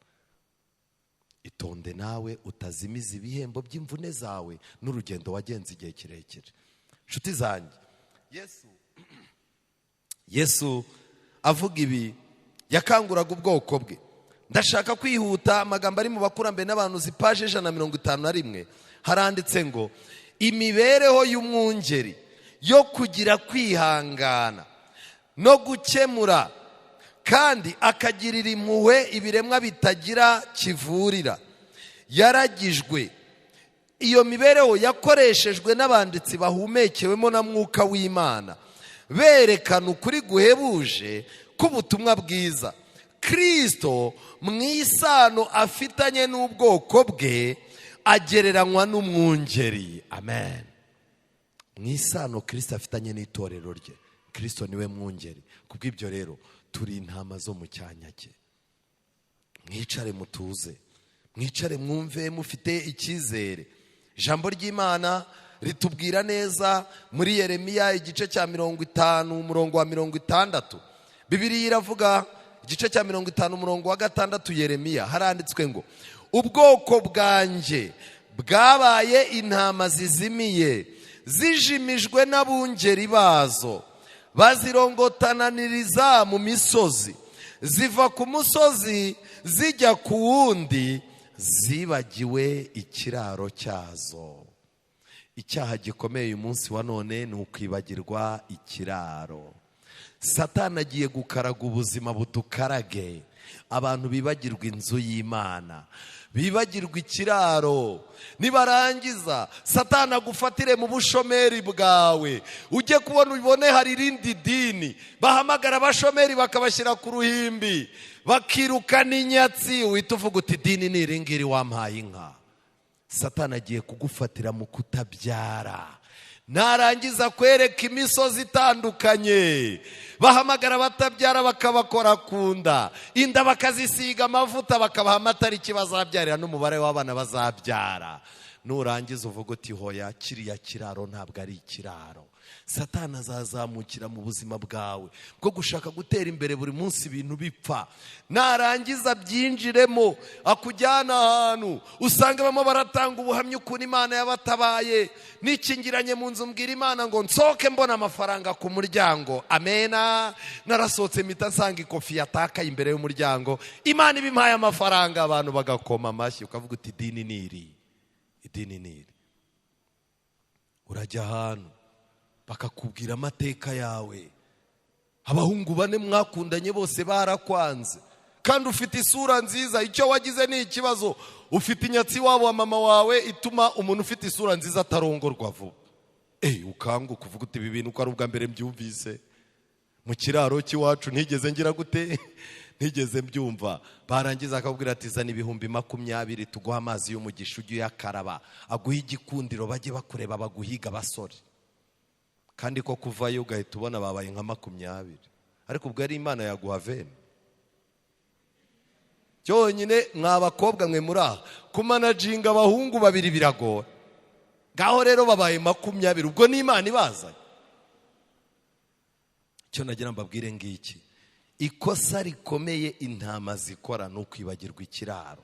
Itonde nawe utazimiza ibihembo by'imvune zawe n'urugendo wagenze igihe kirekire. Nshuti zanjye, Yesu avuga ibi yakanguraga ubwoko bwe. Ndashaka kwihuta, amagambo ari mu Bakurambere n'Abahanuzi, paje 151, haranditse ngo imibereho y'umwungeri yo kugira kwihangana no gukemura kandi akagirira impuhwe ibiremwa bitagira kivurira yaragijwe. Iyo mibereho yakoreshejwe n'abanditsi bahumekewemo na Mwuka w'Imana, berekana ukuri guhebuje k'ubutumwa bwiza. Kristo mu isano afitanye n'ubwoko bwe agereranywa n'umwungeri. Amen. Mu isano Kristo afitanye n'itorero rye, Kristo niwe mwungeri. Kubw'ibyo rero turi intama zo mu cyanya cye. Mwicare mutuze, mwicare mwumve mufite icyizere. Ijambo ry'Imana ritubwira neza muri Yeremiya igice cya 50 umurongo wa 60. Bibiliya iravuga igice cya 50 umurongo wa 6 Yeremiya, haranditswe ngo ubwoko bwanjye bwabaye intama zizimiye, zijimijwe n'abungeri bazo, bazirongotananiriza mu misozi, ziva ku musozi zijya ku wundi, zibagiwe ikiraro cyazo. Icyaha gikomeye uyu munsi wa none ni ukwibagirwa ikiraro. Satani agiye gukaraga ubuzima budukarage, abantu bibagirwa inzu y'Imana, bibagirwa ikiraro. Nibarangiza Satani agufatire mu bushomeri bwawe, ujye kubona ubone hari irindi dini bahamagara abashomeri bakabashyira ku ruhimbi, bakirukana inyatsi, uhita uvuga uti dini ni iri ngiri, wampaye inka. Satani agiye kugufatira mu kutabyara. Narangiza kwereka imisozi itandukanye, bahamagara batabyara bakabakora ku nda, inda bakazisiga amavuta, bakabaha amatariki bazabyarira n'umubare w'abana bazabyara. Nurangiza uvuga uti hoya, kiriya kiraro ntabwo ari ikiraro. Satani azazamukira mu buzima bwawe bwo gushaka gutera imbere buri munsi ibintu bipfa. Narangiza byinjiremo, akujyana ahantu usanga bamwe baratanga ubuhamya ukuntu Imana yabatabaye. Nikingiranye mu nzu mbwira Imana ngo nsohoke mbona amafaranga ku muryango. Amena. Narasohotse mpita nsanga ikofi yatakaye imbere y'umuryango. Imana ibimpaye amafaranga, abantu bagakoma amashyi, ukavuga uti idini ni iri, idini ni iri. Urajya ahantu bakakubwira amateka yawe, abahungu 4 mwakundanye bose barakwanze, kandi ufite isura nziza, icyo wagize ni ikibazo, ufite inyatsi wabo wa mama wawe ituma umuntu ufite isura nziza atarongorwa vuba. Ukanguka uvuga uti ibi bintu uko ari ubwa mbere mbyumvise mu kiraro cy'iwacu, ntigeze ngira gute, ntigeze mbyumva. Barangiza akabwira ati zana 20,000 tuguha amazi y'umugisha ujye uyakaraba, aguhe igikundiro, bajye bakureba baguhiga abasore. Kandi ko kuvayo ugahita ubona babaye nka 20, ariko ubwo ari Imana yaguha veni cyonyine. Mwa bakobwa mwe muri aha, kumanajinga abahungu 2 biragora, ngaho rero babaye 20, ubwo ni Imana ibazanye. Icyo nagira mbabwire ngiki: ikosa rikomeye intama zikora ni ukwibagirwa ikiraro.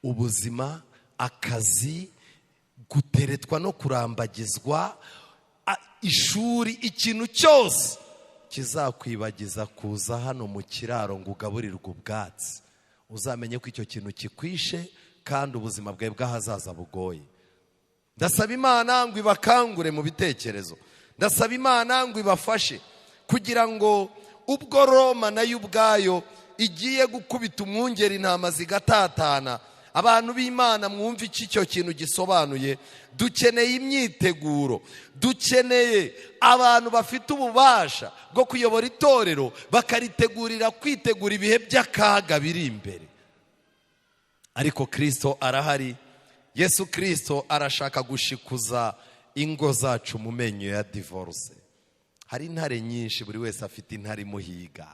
Ubuzima, akazi, guteretwa no kurambagizwa, ishuri, ikintu cyose kizakwibagiza kuza hano mu kiraro ngo ugaburirwe ubwatsi, uzamenye ko icyo kintu kikwishe kandi ubuzima bwawe bw'ahazaza bugoye. Ndasaba Imana ngo ibakangure mu bitekerezo, ndasaba Imana ngo ibafashe kugira ngo ubwo Roma nayo ubwayo igiye gukubita umwungeri intama zigatatana, Abantu b'Imana mwumve iki icyo kintu gisobanuye. Dukeneye imyiteguro, dukeneye abantu bafite ububasha bwo kuyobora itorero bakaritegurira kwitegura ibihe by'akaga biri imbere. Ariko Kristo arahari. Yesu Kristo arashaka gushikuza ingo zacu mu menyo ya divorce. Hari intare nyinshi, buri wese afite intare imuhiga.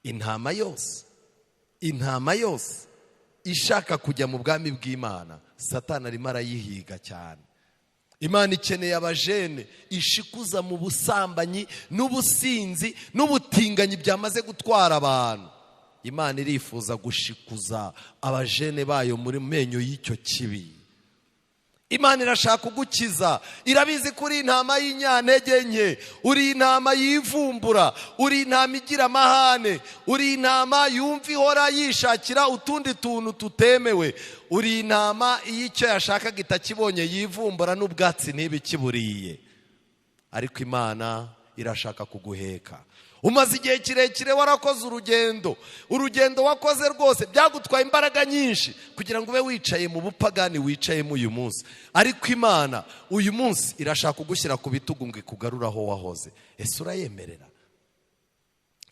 Intama yose, intama yose ishaka kujya mu bwami bw'Imana, Satani arimo arayihiga cyane. Imana ikeneye abajene ishikuza mu busambanyi n'ubusinzi n'ubutinganyi byamaze gutwara abantu. Imana irifuza gushikuza abajene bayo muri menyo y'icyo kibi. Imana irashaka kugukiza, irabizi ko uri intama y'inyantege nke, uri intama yivumbura, uri intama igira amahane, uri intama yumva ihora yishakira utundi tuntu tutemewe, uri intama iyo icyo yashakaga itakibonye yivumbura n'ubwatsi ntibikiburiye. Ariko Imana irashaka kuguheka. Umaze igihe kirekire warakoze urugendo, urugendo wakoze rwose byagutwaye imbaraga nyinshi kugira ngo ube wicaye mu bupagani wicayemo uyu munsi. Ariko Imana uyu munsi irashaka kugushyira ku bitugu ngo ikugarure aho wahoze. Ese urayemerera?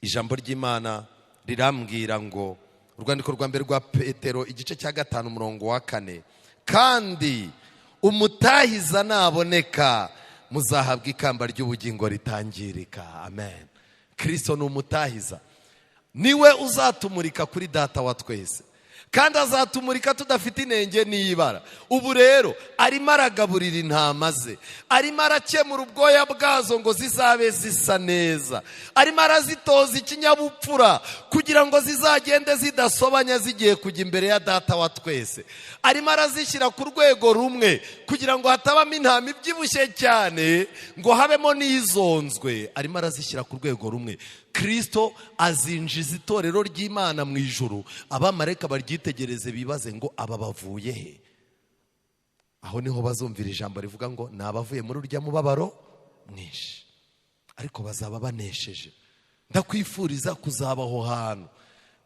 Ijambo ry'Imana rirambwira ngo, urwandiko rwa mbere rwa Petero igice cya 5 umurongo wa 4, kandi umutahiza naboneka muzahabwa ikamba ry'ubugingo ritangirika. Amen. Kristo ni umutahiza, niwe uzatumurika kuri data wa twese, kandi azatumurika tudafite inenge n'ibara. Ubu rero arimo aragaburira intama ze, arimo arakemura ubwoya bwazo ngo zizabe zisa neza, arimo arazitoza ikinyabupfura kugira ngo zizagende zidasobanya zigiye kujya imbere ya data wa twese. Arimo arazishyira ku rwego rumwe kugira ngo hatabamo intama ibyibushye cyane ngo habemo n'izonzwe. Arimo arazishyira ku rwego rumwe. Kristo azinjiza itorero ry'Imana mu ijuru, abamarayika baryitegereze bibaze ngo aba bavuye he? Aho niho bazumvira ijambo rivuga ngo ni abavuye muri urya mubabaro mwinshi, ariko bazaba banesheje. Ndakwifuriza kuzaba aho hantu,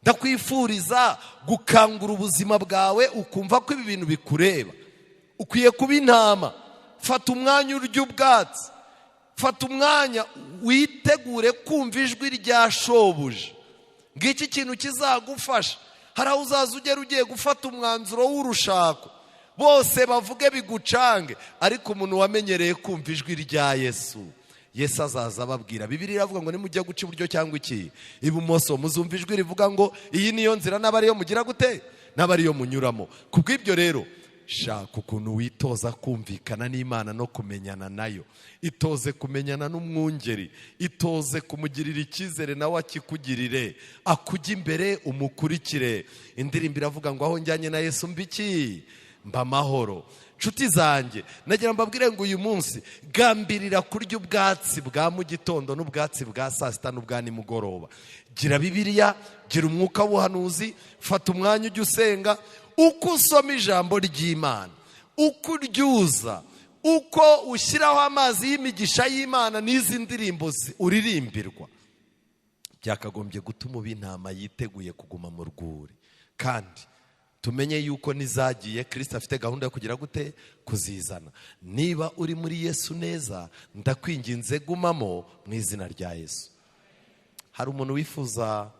ndakwifuriza gukangura ubuzima bwawe ukumva ko ibi bintu bikureba. Ukwiye kuba intama. Fata umwanya urya ubwatsi, fata umwanya witegure kumva ijwi rya shobuja. Ngiki kintu kizagufasha. Hari aho uzaza ugera ugiye gufata umwanzuro w'urushako, bose bavuge bigucange, ariko umuntu wamenyereye kumva ijwi rya Yesu, Yesu azaza ababwira. Bibiliya iravuga ngo nimujya guca iburyo cyangwa iki ibumoso, muzumva ijwi rivuga ngo iyi niyo nzira, n'abariyo mugira gute, n'abariyo munyuramo. Kubw'ibyo rero shaka ukuntu witoza kumvikana n'Imana no kumenyana nayo. Itoze kumenyana n'umwungeri, itoze kumugirira icyizere nawe akikugirire, akujya imbere umukurikire. Indirimbo iravuga ngo aho njyanye na Yesu mbiki mba amahoro. Nshuti zanjye, nagira mbabwire ngo uyu munsi gambirira kurya ubwatsi bwa mu gitondo n'ubwatsi bwa saa sita n'ubwa nimugoroba. Gira Bibiliya, gira umwuka w'ubuhanuzi, fata umwanya ujye usenga. Uko usoma ijambo ry'Imana, uko uryuza, uko ushyiraho amazi y'imigisha y'Imana n'izi ndirimbo uririmbirwa, byakagombye gutuma uba intama yiteguye kuguma mu rwuri. Kandi tumenye yuko nizagiye Kristo afite gahunda yo kugira gute? Kuzizana. Niba uri muri Yesu neza, ndakwinginze gumamo mu izina rya Yesu. Hari umuntu wifuza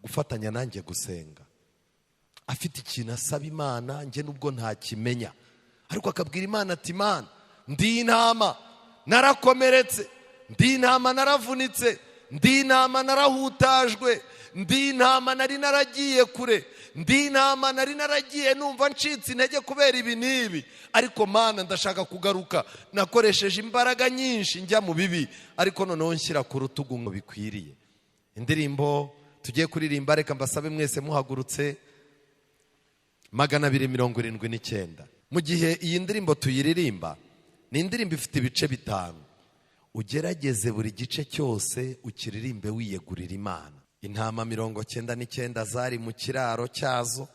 gufatanya nanjye gusenga, afite ikintu asaba Imana, njye nubwo ntakimenya, ariko akabwira Imana ati Imana, ndi intama narakomeretse, ndi intama naravunitse, ndi intama narahutajwe, ndi intama nari naragiye kure, ndi intama nari naragiye numva ncitse intege kubera ibi n'ibi, ariko Mana ndashaka kugaruka, nakoresheje imbaraga nyinshi njya mu bibi, ariko noneho nshyira ku rutugu ngo bikwiriye. Indirimbo tugiye kuririmba, reka mbasabe mwese muhagurutse, 279. Mu gihe iyi ndirimbo tuyiririmba, ni indirimbo ifite ibice 5. Ugerageze buri gice cyose ukiririmbe wiyegurira Imana. Intama 99 zari mu kiraro cyazo,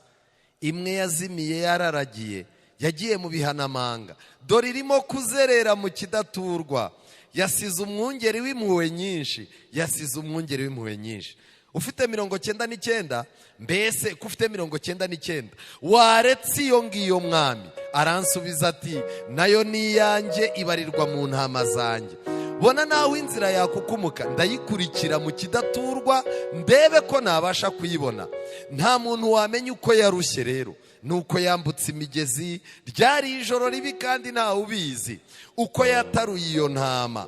imwe yazimiye yararagiye, yagiye mu bihanamanga, dore irimo kuzerera mu kidaturwa, yasize umwungeri w'impuhwe nyinshi, yasize umwungeri w'impuhwe nyinshi. Ufite 99, mbese ko ufite 99 waretse iyo ngiyo mwami? Aransubiza ati nayo ni iyanjye, ibarirwa mu ntama zanjye. Bona nawe inzira yakukumuka, ndayikurikira mu kidaturwa ndebe ko nabasha kuyibona. Nta muntu wamenya uko yarushye rero nuko yambutse imigezi, ryari ijoro ribi kandi ntawe ubizi. Uko yataruye iyo ntama,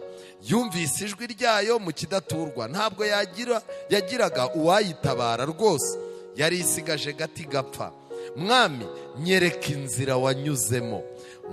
yumvise ijwi ryayo mu kidaturwa, ntabwo yagiraga uwayitabara rwose, yari isigaje gati gapfa. Mwami, nyereka inzira wanyuzemo,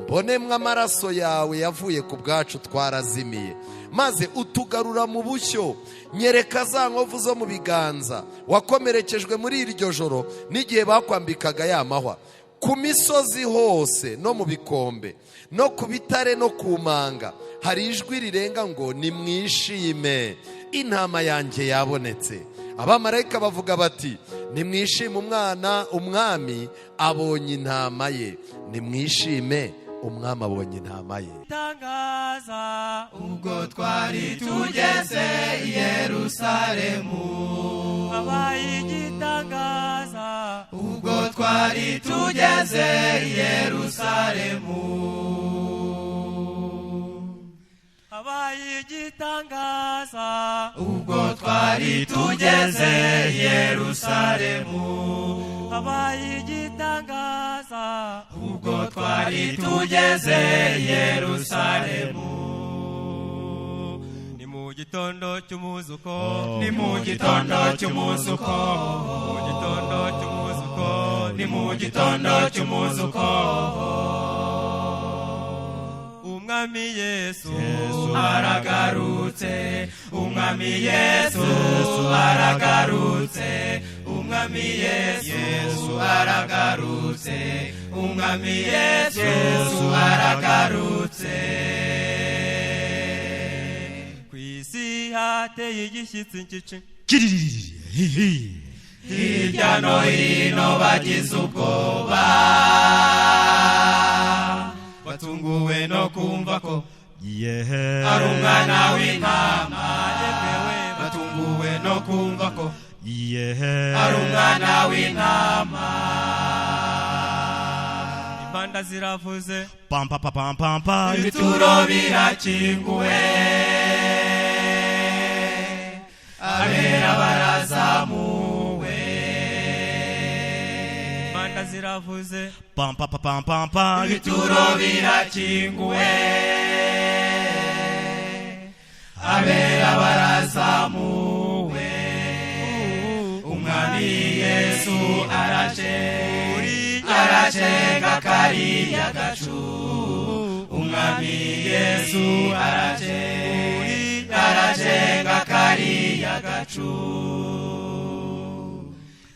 mbonemwe amaraso yawe yavuye ku bwacu twarazimiye, maze utugarura mu bushyo. Nyereka za nkovu zo mu biganza wakomerekejwe muri iryo joro n'igihe bakwambikaga ya mahwa. Ku misozi hose no mu bikombe no ku bitare no ku manga hari ijwi rirenga ngo nimwishime, intama yanjye yabonetse. Abamarayika bavuga bati nimwishime, umwana umwami abonye intama ye, nimwishime, umwami abonye intama ye. Tangaza ubwo twari tugeze i Yerusalemu, habaye igitangaza ubwo twari tugeze i Yerusalemu, habaye igitangaza ubwo twari tugeze i Yerusalemu, habaye igitangaza ubwo twari tugeze i Yerusalemu. Ni mu gitondo cy'umuzuko, ni mu gitondo cy'umuzuko, mu gitondo cy'umuzuko, ni mu gitondo cy'umuzuko. Umwami Yesu aragarutse, umwami Yesu aragarutse, umwami Yesu aragarutse, umwami Yesu aragarutse. Ku isi hateye igishyitsi nkici, hirya no hino bagize ubwoba, batunguwe no kumva ko ari umwana w'intama, batunguwe no kumva ko ari umwana w'intama. Impanda ziravuze pam pam pam pam pam, ibituro birakinguwe, abera barazamuwe. Impanda ziravuze pam pam pam pam pam, ibituro birakinguwe, abera barazamuwe. Umwami Yesu araje, araje kariya gacu. Umwami Yesu araje, araje kariya gacu.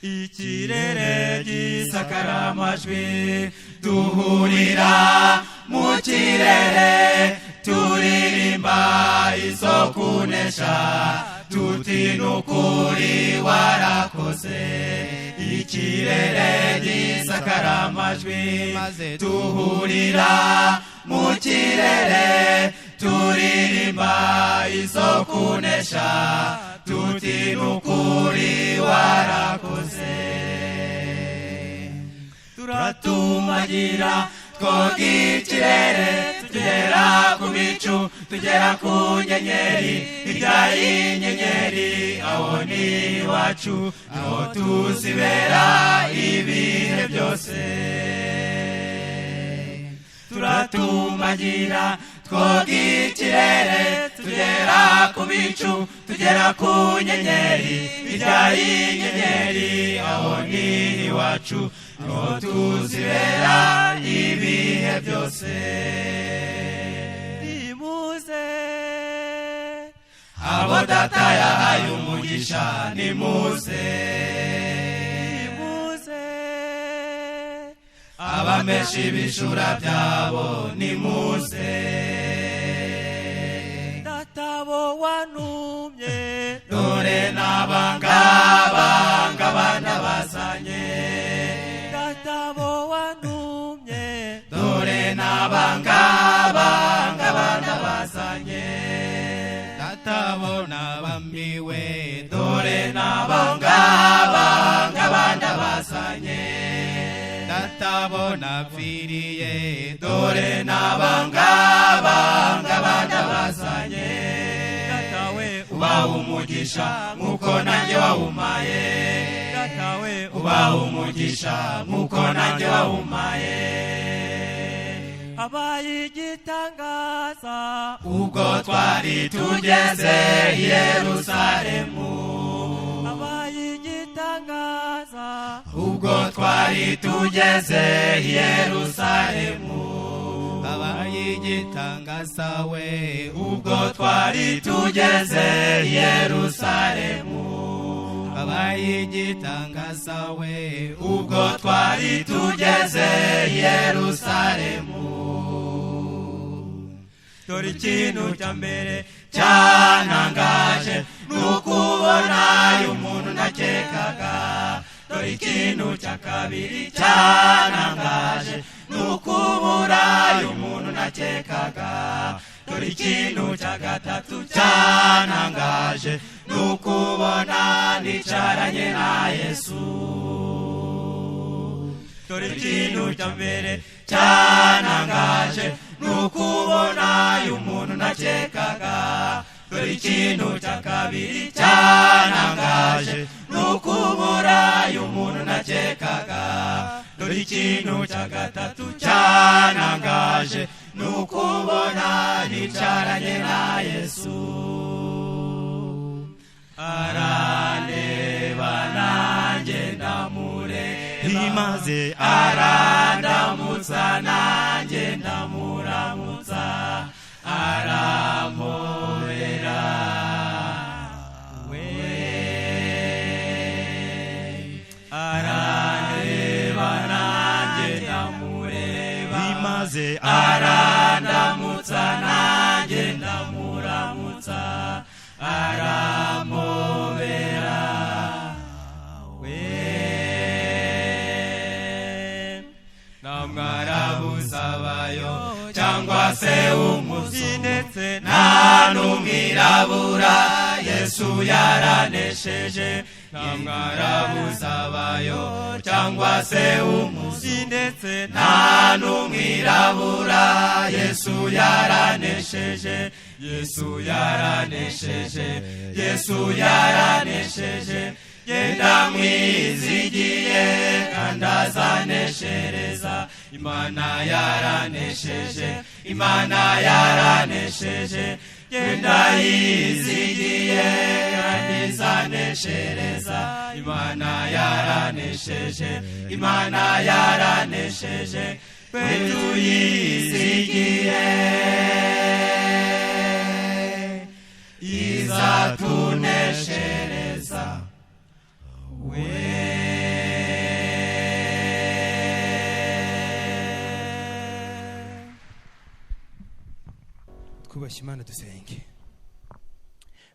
Ikirere gisakara amajwi, duhurira mu kirere, turirimba izo kunesha, tuti nukuri warakoze. Ikirere gisakara amajwi, duhurira mu kirere, turirimba izo kunesha, tuti nukuri warakoze. Turatumagira twoga ikirere, tugera ku bicu, tugera ku nyenyeri, hirya y'inyenyeri aho ni iwacu, niho tuzibera ibihe byose. Turatumagira twoga ikirere, tugera ku bicu, tugera ku nyenyeri, hirya y'inyenyeri aho ni iwacu, niho tuzibera ibihe byose. Nimuze abo data yahaye umugisha, nimuze, nimuze abamesha ibishura byabo, nimuze. Databo wantumye, dore n'abangabanga bana bazanye, databo wantumye, dore n'abangabanga bana bazanye, databo nabambiwe, dore N'abangaba ngabandabazanye, databona pfiriye, dore n'abangaba ngabandabazanye. Datawe, ubaha umugisha nk'uko nanjye wawumaye. Datawe, ubaha umugisha nk'uko nanjye wawumaye. Abaye igitangaza ubwo twari tugeze i Yerusalemu. Abaye igitangaza ubwo twari tugeze i Yerusalemu. Abaye igitangaza we, ubwo twari tugeze i Yerusalemu. Abaye igitangaza we, ubwo twari tugeze i Yerusalemu. Dore ikintu cya mbere cyantangaje ni ukubona umuntu nakekaga. Dore ikintu cya kabiri cyantangaje ni ukubura umuntu nakekaga. Dore ikintu cya gatatu cyantangaje ni ukubona nicaranye na Yesu. Dore ikintu cya mbere cyantangaje ni ukubona umuntu nakekaga. Dore ikintu cya kabiri cyantangaje ni ukubura umuntu nakekaga. Dore ikintu cya gatatu cyantangaje ni ukubona nicaranye na Yesu. Arandeba nanjye ndamureba, maze arandamutsa nanjye ndamuramutsa, arampobera we. Arandeba nanjye ndamureba, maze arandamutsa nanjye ndamuramutsa, arampobera we. Namwarabuzabayo cyangwa se umuzungu, ndetse nta n'umwirabura, Yesu yaranesheje. Namwarabuzabayo cyangwa se umuzungu, ndetse nta n'umwirabura, Yesu yaranesheje. Yesu yaranesheje, Yesu yaranesheje. Genda mwizigiye kandi azaneshereza. Imana yaranesheje, Imana yaranesheje. Genda yizigiye kandi izaneshereza. Imana yaranesheje, Imana yaranesheje. Twe tuyizigiye izatuneshereza we. Twubashye Imana, dusenge.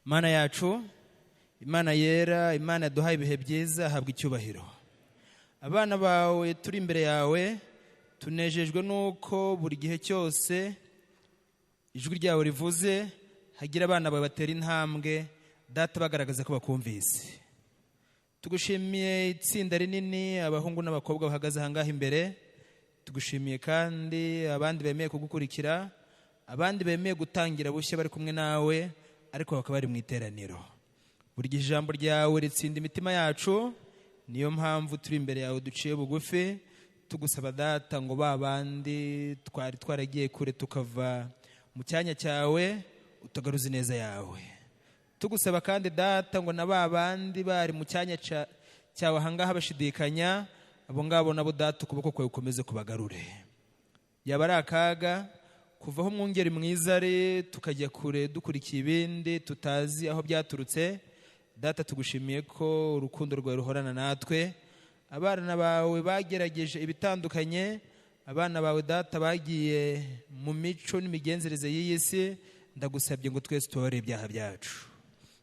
Imana yacu, Imana yera, Imana yaduhaye ibihe byiza, habwa icyubahiro. Abana bawe turi imbere yawe, tunejejwe n'uko buri gihe cyose ijwi ryawe rivuze hagira abana bawe batera intambwe, Data, bagaragaza ko bakumvise. Tugushimiye itsinda rinini, abahungu n'abakobwa bahagaze ahangaha imbere. Tugushimiye kandi abandi bemeye kugukurikira, abandi bemeye gutangira bushya bari kumwe nawe, ariko bakaba bari mu iteraniro. Buri gihe ijambo ryawe ritsinda imitima yacu, niyo mpamvu turi imbere yawe duciye bugufi tugusaba, Data, ngo ba bandi twari twaragiye kure tukava mu cyanya cyawe, utagaruza ineza yawe. Tugusaba kandi, Data, ngo na ba bandi bari mu cyanya cyawe ahangaha bashidikanya, abo ngabo nabo, Data, ukuboko kwawe ukomeze kubagarure. Yaba ari akaga kuva aho umwungeri mwiza ari tukajya kure dukurikiye ibindi tutazi aho byaturutse. Data, tugushimiye ko urukundo rwawe ruhorana natwe. Abana bawe bagerageje ibitandukanye, abana bawe, Data, bagiye mu mico n'imigenzereze y'iyi si. Ndagusabye ngo twese tubabarire ibyaha byacu.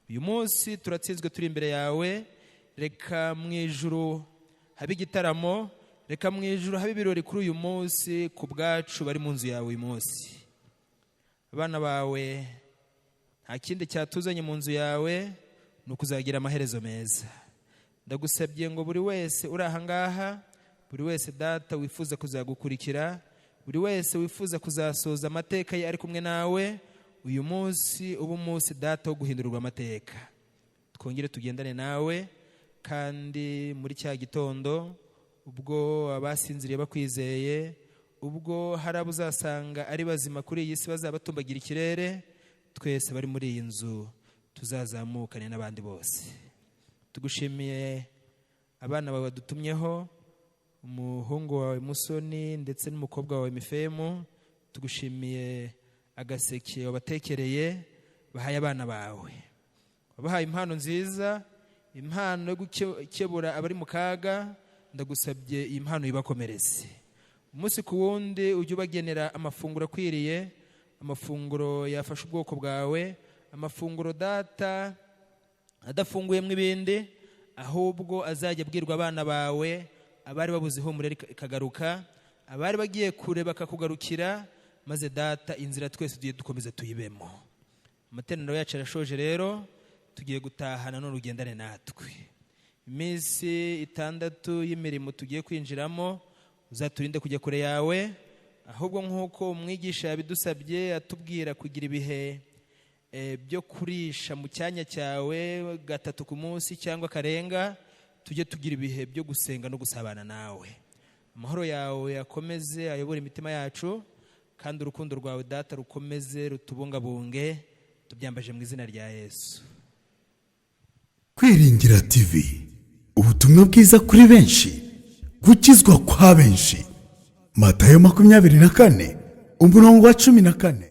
Uyu munsi turatsinzwe, turi imbere yawe. Reka mu ijuru habe igitaramo, reka mu ijuru habe ibirori kuri uyu munsi ku bwacu bari mu nzu yawe uyu munsi. Abana bawe, nta kindi cyatuzanye mu nzu yawe. ni ukuzagira amaherezo meza. Ndagusabye ngo buri wese uri aha ngaha, buri wese Data wifuza kuzagukurikira, buri wese wifuza kuzasoza amateka ye ari kumwe nawe, uyu munsi uba umunsi Data wo guhindurirwa amateka. Twongere tugendane nawe, kandi muri cya gitondo ubwo abasinziriye bakwizeye, ubwo hari abo uzasanga ari bazima kuri iyi si bazaba batumbagira ikirere, twese bari muri iyi nzu tuzazamukane n'abandi bose. Tugushimiye abana bawe badutumyeho, umuhungu wawe Musoni ndetse n'umukobwa wawe Mifemu. Tugushimiye agaseke wabatekereye bahaye abana bawe. Wabahaye impano nziza, impano yo gukebura abari mu kaga. Ndagusabye iyi mpano ibakomereze umunsi ku wundi, ujye ubagenera amafunguro akwiriye, amafunguro yafasha ubwoko bwawe, amafunguro Data adafunguyemo ibindi, ahubwo azajya abwirwa abana bawe, abari babuze ihumure rikagaruka, abari bagiye kure bakakugarukira, maze Data inzira twese tugiye dukomeza tuyibemo. Amateraniro yacu arashoje rero, tugiye gutaha. Nanone ugendane natwe iminsi 6 y'imirimo tugiye kwinjiramo, uzaturinde kujya kure yawe, ahubwo nk'uko umwigisha yabidusabye atubwira kugira ibihe byo kurisha mu cyanya cyawe gatatu ku munsi cyangwa karenga, tujye tugira ibihe byo gusenga no gusabana nawe. Amahoro yawe akomeze ayobore imitima yacu, kandi urukundo rwawe Data rukomeze rutubungabunge. Tubyambaje mu izina rya Yesu. Kwiringira TV, ubutumwa bwiza kuri benshi, gukizwa kwa benshi. Matayo 24 umurongo wa 14.